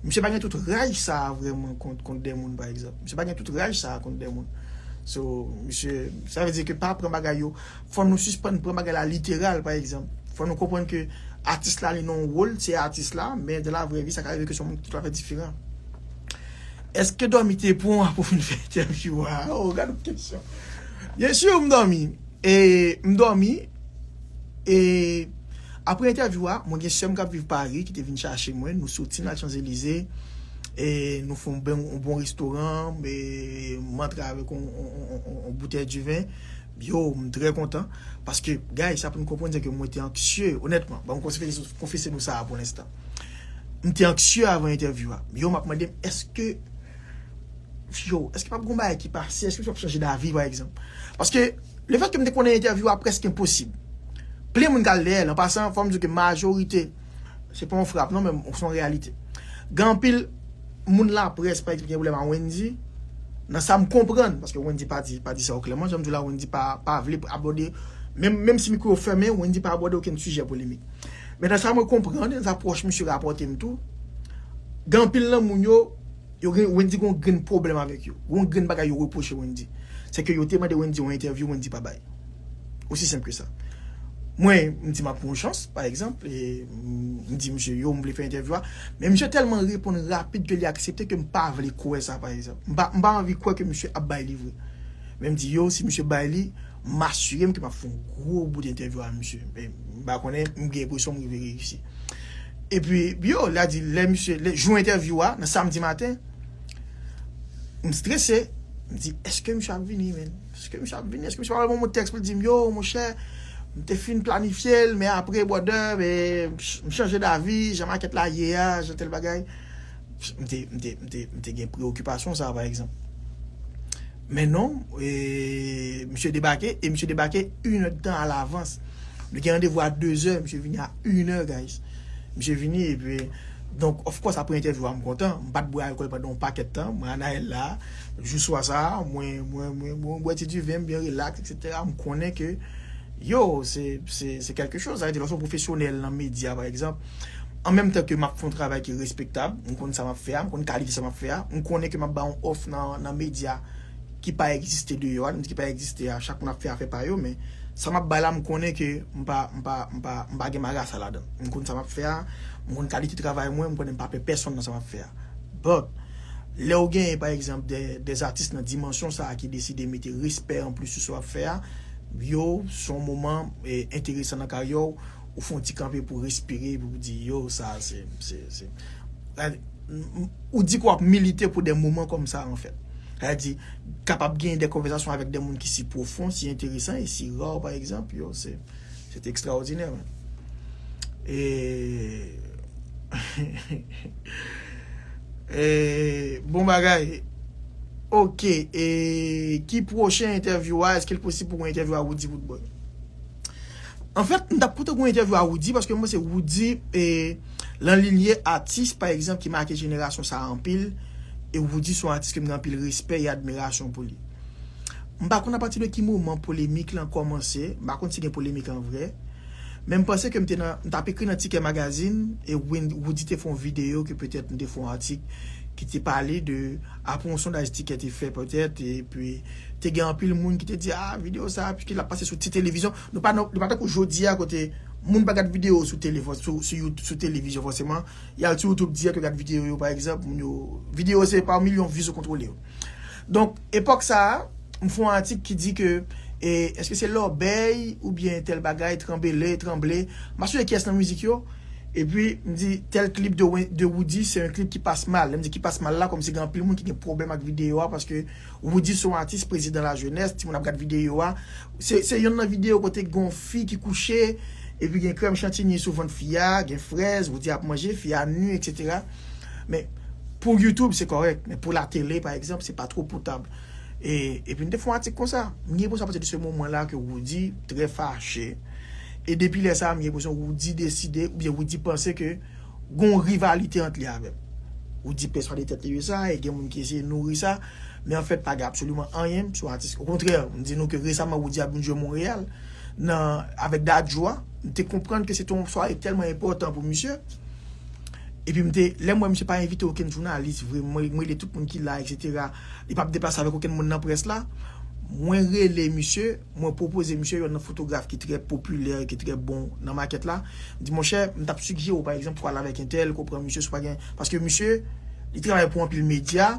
Misye pa gen tout raj sa a vrèman kont, kont de moun, pa egzanp. Misye pa gen tout raj sa a kont de moun. So, misye, sa vle di ke pa pran bagay yo, fò nou sispann pran bagay la literal, pa egzanp. Fò nou konprann ke atis la, li nan yon wòl, se atis la, men dans la vraie vie, sa ka rive ke se yon moun ki toutafè diferan. Èske dòmi te pran w pou fin fè entèvyou a? Oh, gad yon kesyon. Byen si, m dòmi. E, m dòmi. E, apre entèvyou a, mwen gen sè m k ap viv Pari, ki te vin chache mwen. Nou soti, n al Chanzelize. E, nou fè yon bon, yon bon restoran. E, m antre avèk yon, yon, yon, yon, yon boutèy diven. Yo, m trè kontan. Paske, guys, sa pou n konprann, se ke mwen te anksye. Onètman, ban m konfese, konfese nou sa a pou lenstan. M te anksye avan entèvyou a. Yo, m ap mande m, èske, yo, èske p ap gon bagay ki pase? Èske misye p ap chanje davi, pa egzanp? Paske, lefètke m te konnen entèvyou a prèske enposib. Plen moun k al dèyè l. An pasan, fò m di w ke majorite, se pa yon frap non, men se yon reyalite. Gen anpil moun laprès, pa egzanp, ki gen pwoblèm a Wendy. Nan sa m konprann, paske Wendy pa di, pa di sa yo klèman, jan m di w la, Wendy pa, pa vle abòde, menm, menm si mikwo yo fèmen, Wendy pa abòde okenn sijè polemik. Men nan sa mwen konprann, nan sa pwòch misye rapòte m tou, gen anpil nan moun yo, yo gen, Wendy gen yon grenn pwoblèm avèk yo. Gen yon grenn bagay yo repwoche Wendy. Se ke yo te mande Wendy yon entèvyou, Wendy pa bay. Osi senp ke sa. Mwen, m di m ap pran yon chans, pa egzanp, e m, m di misye, yo, m vle fè entèvyou a. Men misye tèlman reponn rapid ke li aksepte ke m pa vle kwè sa, pa egzanp. M pa, m pa anvi kwè ke misye ap bay li vre. Men m di, yo, si misye bay li, m asire m ke m ap fè yon gwo bout entèvyou a misye. Men m pa konnen, m gen enpresyon m rive reyisi. Epi, yo, l a di, lè misye, lè, jou entèvyou a, nan samdi maten, m strese. M di, èske misye ap vini, menn? Èske misye ap vini? Èske misye pa pral ban m yon tèks pou l di m, yo, monchè, m te fin planifye l, men apre, brother, men m ch-, m chanje davi, jan makèt la ye a, jan tèl bagay. M te, m te, m te, m te gen preyokipasyon sa, pa egzanp. Men non, e, misye debake, e misye debake inèdtan alavans. Nou gen randevou a dezè, misye vini a inè, guys. Misye vini, epi, donk, of course, apre entèvyou a, m kontan. M pa t bwè alkòl pandan yon pakèt tan. Mwen, Anaël la, jou swa sa, mwen, mwen, mwen, mwen bwè ti diven, m byen rilaks, etsetera. M konnen ke Yo, se, se, se kèlke choz. Sa vle di, lè w se yon pwofesyonèl nan medya, pa egzanp, an menm tan ke m ap fè yon travay ki respektab, m konn sa m ap fè a, m konn kalite sa m ap fè a, m konnen ke m ap bay yon òf nan, nan medya ki pa egziste deyò a, m di ki pa egziste a, chak moun ap fè afè pa yo, men sa m ap bay la, m konnen ke m pa, m pa, m pa, m pa gen marasa ladan. M konn sa m ap fè a, m konn kalite travay mwen, m konnen m pa pè pèsonn nan sa m ap fè a. But, lè w genyen, pa egzanp, de, de atis nan dimansyon sa a ki deside mete respè anplis sou sa w ap fè a, yo, se yon moman, e, enteresan nan karyè w, ou fè yon ti kanpe pou respire, pou di, yo, sa, se, se, se, ou di ke w ap milite pou de moman kòm sa, anfèt. Sa vle di, kapab genyen de konvèsasyon avèk de moun ki si pwofon, si enteresan e si ra, pa egzanp, yo, se, se te ekstraòdinè, men. E, e, bon bagay. Ok, e ki pwochen entèvyou a? Èske l posib pou yon entèvyou a Roody Roodboy? Anfèt, m t ap kontan gen yon entèvyou a Roody, paske m panse Roody, e, lan li ye atis, pa egzanp, ki make jenerasyon sa a anpil, e Roody se yon atis ke m gen anpil respè e admirasyon pou li. M pa konn apati de ki moman polemik lan kòmanse, m pa konn si gen polemik an vrè, men m panse ke m te nan, m t ap ekri nan Tikè Magazine, e Win-, Roody te fè yon videyo ke petèt m te fè yon atik ki te pale de, apre yon sondaj Tikè te fè petèt, epi te gen anpil moun ki te di, a, videyo sa, piske l ap pase sou ti televizyon, nou pa nan, nou pa tankou jodi a kote moun pa gad videyo sou telefòn, sou, sou YouTube, sou televizyon fòseman, y al sou YouTube dirèk, yo gad videyo yo, pa egzanp, moun yo, videyo se pa milyon views ou kontwole yo. Donk, epòk sa a, m fè yon atik ki di ke, e, èske se lòbèy oubyen tèl bagay, tranbele, tranble, m pa sonje kiyès nan mizik yo, epi m di, tèl klip de Wen-, de Roody, se yon klip ki pas mal. Lè m di ki pas mal la, kòmsi gen anpil moun ki gen pwoblèm ak videyo a, paske Roody se yon atis, prezidan lajenès, timoun ap gad videyo a. Se, se yonn nan videyo kote gen yon fi ki kouche, epi gen krèm chantiyi sou vant fi a, gen frèz, Roody ap manje, fi a ni, etsetera. Men, pou YouTube, se kòrèk, men pou latele, pa egzanp, se pa twò potab. E, epi m te fè yon atik konsa. M gen enpresyon apati de se moman la ke Roody trè fache. E depi lè sa a, m gen enpresyon Roody deside, oubyen Roody panse ke gen yon rivalite ant li avè m. Roody pèswade tèt li de sa, e gen moun ki eseye nouri sa, men anfèt, pa gen absoliman anyen, m se yon atis. Okontrè, m di nou ke resaman, Roody ap vin jwe Monreyal, nan, avèk Dadju a, m te konprann ke se te yon sware tèlman enpòtan pou misye, epi m te, lè m wè misye pa envite okenn jounalis vre, mwen, mwen rele tout moun ki la, etsetera. Li p ap deplase avèk okenn moun nan près la. Mwen rele misye, mwen pwopoze misye yonn nan fotograf ki trè popilè, ki trè bon nan makèt la. M di, monchè, m t ap sigjere w, pa egzanp, pou w al avèk entèl, ke w pran misye, si w pa gen, paske misye, li travay pou anpil medya,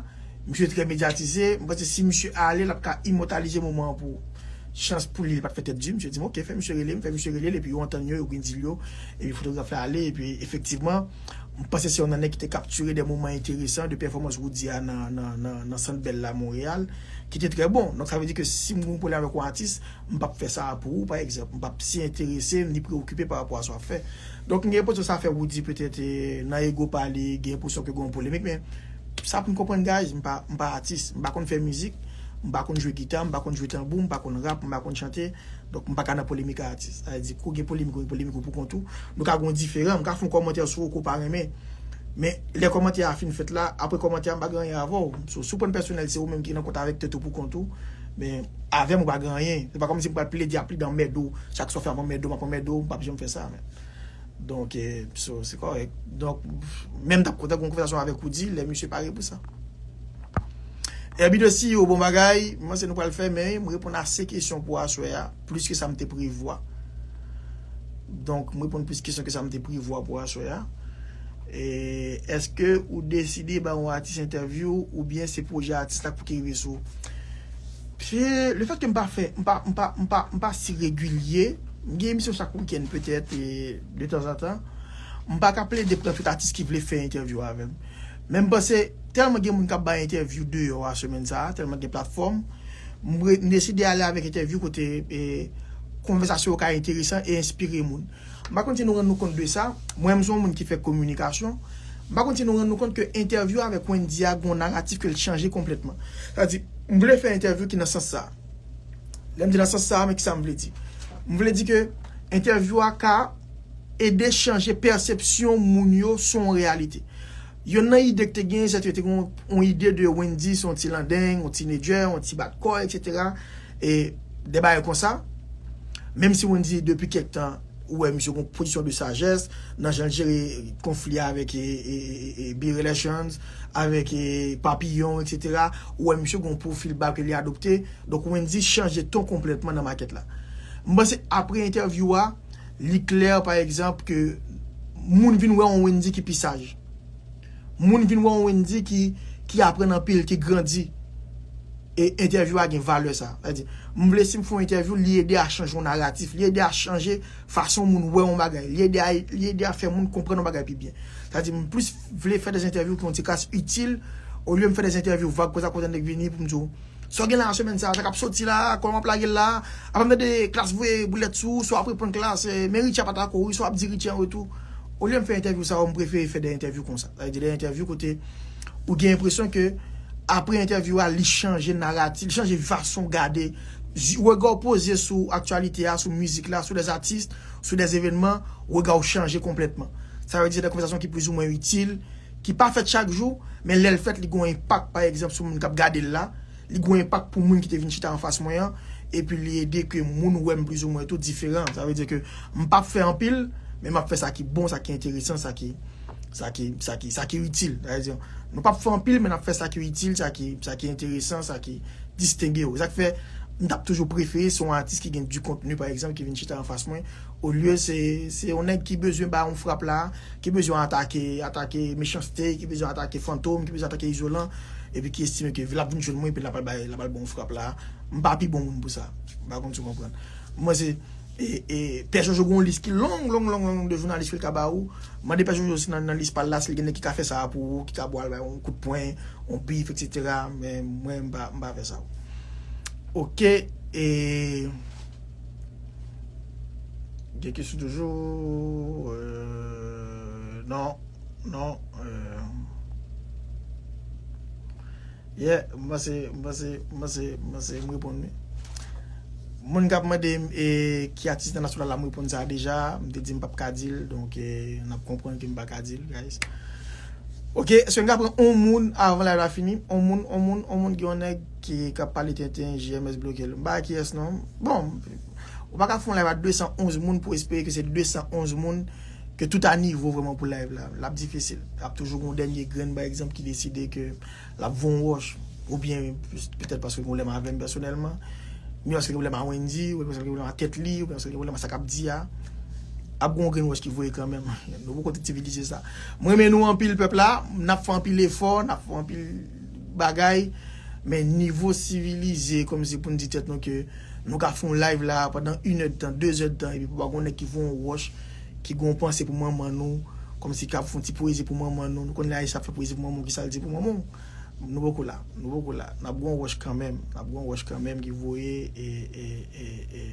misye trè medyatize. M panse si misye ale, l ap ka imòtalize moman an pou ou. Chans pou li, li pa t fè tèt di. Misye di m, ok, fè misye rele m, fè misye rele l, epi yo antann yo, yo gen dil yo, epi fotograf la ale, epi efektivman, m panse se yonn nan nèg ki te kaptire de moman enteresan de pèfòmans Roody a nan, nan, nan, nan Sant Bell la, Monreyal, ki te trè bon. Donk, sa vle di ke si m gen yon pwoblèm avèk yon atis, m p ap fè sa a pou ou, pa egzanp. M p ap si enterese, ni preokipe pa rapò a sa w ap fè. Donk, m gen enpresyon sa fè Roody petèt, e, nan ego pa li, gen enpresyon ke gen yon polemik, men sa pou n konprann, guys, m pa, m pa atis, m pa konn fè mizik, m pa konn jwe gita, m pa konn jwe tanbou, m pa konn rap, m pa konn chante. Donk, m pa ka nan polemik ak atis. Sa vle di, kou gen polemik, ou gen polemik ou pou kont ou. Nou ka gen yon diferan, m ka fè yon kòmantè sou ou ke w pa renmen. Men, lè kòmantè a fin fèt la, apre kòmantè a, m pa gen anyen avè w. So, si w pran pèsonèl, se ou menm ki nan kont avèk tèt ou pou kont ou. Men, avè m, ou pa gen anyen. Se pa kòmsi m pral plede ap plede anmède w. Chak sa w fè, m ap anmède w, m ap anmède w, m p ap janm fè sa, men. Donk, e, so, se kòrèk. Donk, menm t ap kontan gen yon konvèsasyon avèk Roody, lè misye pare pou sa. Herby de C E O, bon bagay, m panse nou pral fèmen, m reponn ase kesyon pou aswè a, plis ke sa m te prevwa. Donk, m reponn plis kesyon ke sa m te prevwa pou aswè a. E, èske ou deside ba yon atis entèvyou oubyen se pwojè atis la pou ki rive sou ou? Se, le fèt ke m pa fè, m pa, m pa, m pa, m pa si regilye, m gen emisyon chak wikenn petèt, e, de tanzantan. M pa ka plede pran tout atis ki vle fè entèvyou avè m. Men m panse, tèlman gen moun k ap bay entèvyou deyò a semèn sa a, tèlman gen platfòm, m re-, m deside ale avèk entèvyou kote, e, konvèsasyon yo ka enteresan e enspire moun. M pa konn si nou rann nou kont de sa, mwen menm se yon moun ki fè kominikasyon, m pa konn si nou rann nou kont ke entèvyou avèk Wendy a gen yon naratif ke l chanje konplètman. Sa di, m vle fè entèvyou ki nan sans sa. Lè m di nan sans sa, men kisa m vle di? M vle di ke entèvyou a ka ede chanje pèsepsyon moun yo sou yon reyalite. Yonn nan ide ki te gen, se te gen yon, yon ide de Wendy, se yon ti landeng, yon tinedjè, yon ti bat kò, etsetera. E de bagay konsa. Menm si Wendy depi kèk tan, ou wè misye gon pozisyon de sajès, nan jan l jere konfli avèk e, e, e, e, Bee Relations, avèk e, Papillon, etsetera. Ou wè misye gon pwofil ba ke li adopte. Donk Wendy chanje ton konplètman nan makèt la. M panse apre entèvyou a, li klè pa egzanp ke moun vin wè yon Wendy ki pi saj. Moun vin wè yon Wendy ki, ki aprann anpil, ki grandi. E entèvyou a gen valè sa. Sa di, m vle si m fè yon entèvyou, li ede a chanje yon naratif, li ede a chanje fason moun wè yon bagay, li ede a, li ede a fè moun konprann yon bagay pi byen. Sa di, m plis vle fè de entèvyou ki yon ti kras itil, olye m fè de entèvyou vag konsa kote nèg vini pou m di w, sa w gen la semèn sa, sa k ap soti la, kòman w ap lage l la, apa m tande Klass voye boulèt sou ou, swa w ap reponn Klass, eh, men Richie a pa ta kouri, swa w ap di Richie an retou. Olye m fè entèvyou sa yo, m prefere fè de entèvyou konsa. Sa vle di de entèvyou kote ou gen enpresyon ke apre entèvyou a, li chanje naratif, li chanje fason w gade, zi- rega w poze sou aktyalite a, sou mizik la, sou de atis, sou de evènman, rega w chanje konplètman. Sa vle di se de konvèsasyon ki plizoumwen itil, ki pa fèt chak jou, men lè l fèt, li gen yon enpak, pa egzanp, sou moun k ap gade l la, li gen yon enpak pou moun ki te vin chita anfas mwen an, epi li ede ke moun wè m plizoumwen tou diferan. Sa vle di ke m p ap fè anpil, men m ap fè sa ki bon, sa ki enteresan, sa ki, sa ki, sa ki, sa ki itil. Sa vle di, nou p ap fè anpil, men n ap fè sa ki itil, sa ki, sa ki enteresan, sa ki distenge yo. Sa k fè, m t ap toujou prefere se yon atis ki gen du contenu, pa egzanp, ki vin chita anfas mwen, olye se, se yon nèg ki bezwen ba yon frap la, ki bezwen atake, atake Mechanste, ki bezwen atake Fantom, ki bezwen atake Izolan, epi ki estime ke l ap vin jwenn mwen, epi l ap al bay, l ap al ba yon frap la. M pa pi bon moun pou sa. M pa konn si w konprann. Mwen se, e, e, Pè Jojo gen yon lis ki long, long, long, long de jounalis ke l ka ba ou. Mande Pè Jojo si nan, nan lis pa l la, si l gen nèg ki ka fè sa pou ou, ki ka ba w al bay yon kout pwen, yon bif, etsetera. Men mwen, m pa, m pa fè sa. Ok, e, gen kesyon toujou, euh, non, non, euh, yeah, m panse, m panse, m panse, m panse, m reponn wi. Moun k ap mande m, e, ki atis nan nasyonal la, m reponn sa deja, m te di m p ap ka di l, donk, e, n ap konprann ke m pa ka di l, guys. Ok, èske n ka pran yon moun avan live la fini? Yon moun, yon moun, yon moun, gen yon nèg ki, k ap pale tenten, J M S bloke l. M pa kiyès non. Bon, ou pa ka fè yon live a de san onz moun pou espere ke se de san onz moun ke tout a nivo vrèman pou live la. L ap difisil. L ap toujou gen yon dènye grenn, pa egzanp, ki deside ke l ap voye yon wòch. Oubyen, petèt paske l gen pwoblèm avè m pèsonèlman, oubyen paske l gen pwoblèm a Wendy, oubyen paske l gen pwoblèm a tèt li, oubyen paske l gen pwoblèm a sa k ap di a. Ap gen yon grenn wòch ki voye kanmenm. Nou poko tout sivilize sa. Mwen renmen nou anpil pèp la, n ap fè anpil efò, n ap fè anpil bagay, men nivo sivilize, kòmsi pou n di tèt nou ke nou ka fè yon live la pandan inèdtan, dezèdtan, epi pou pa gen yon nèg ki voye yon wòch, ki gen yon panse pou manman nou, kòmsi k ap fè yon ti pwezi pou manman nou. Nou konn lè Ayisyen ap fè pwezi pou manman w, kisa l di pou manman w? Nou poko la, nou poko la. N ap gen yon wòch kanmenm, n ap gen yon wòch kanmenm ki voye, e, e, e, e,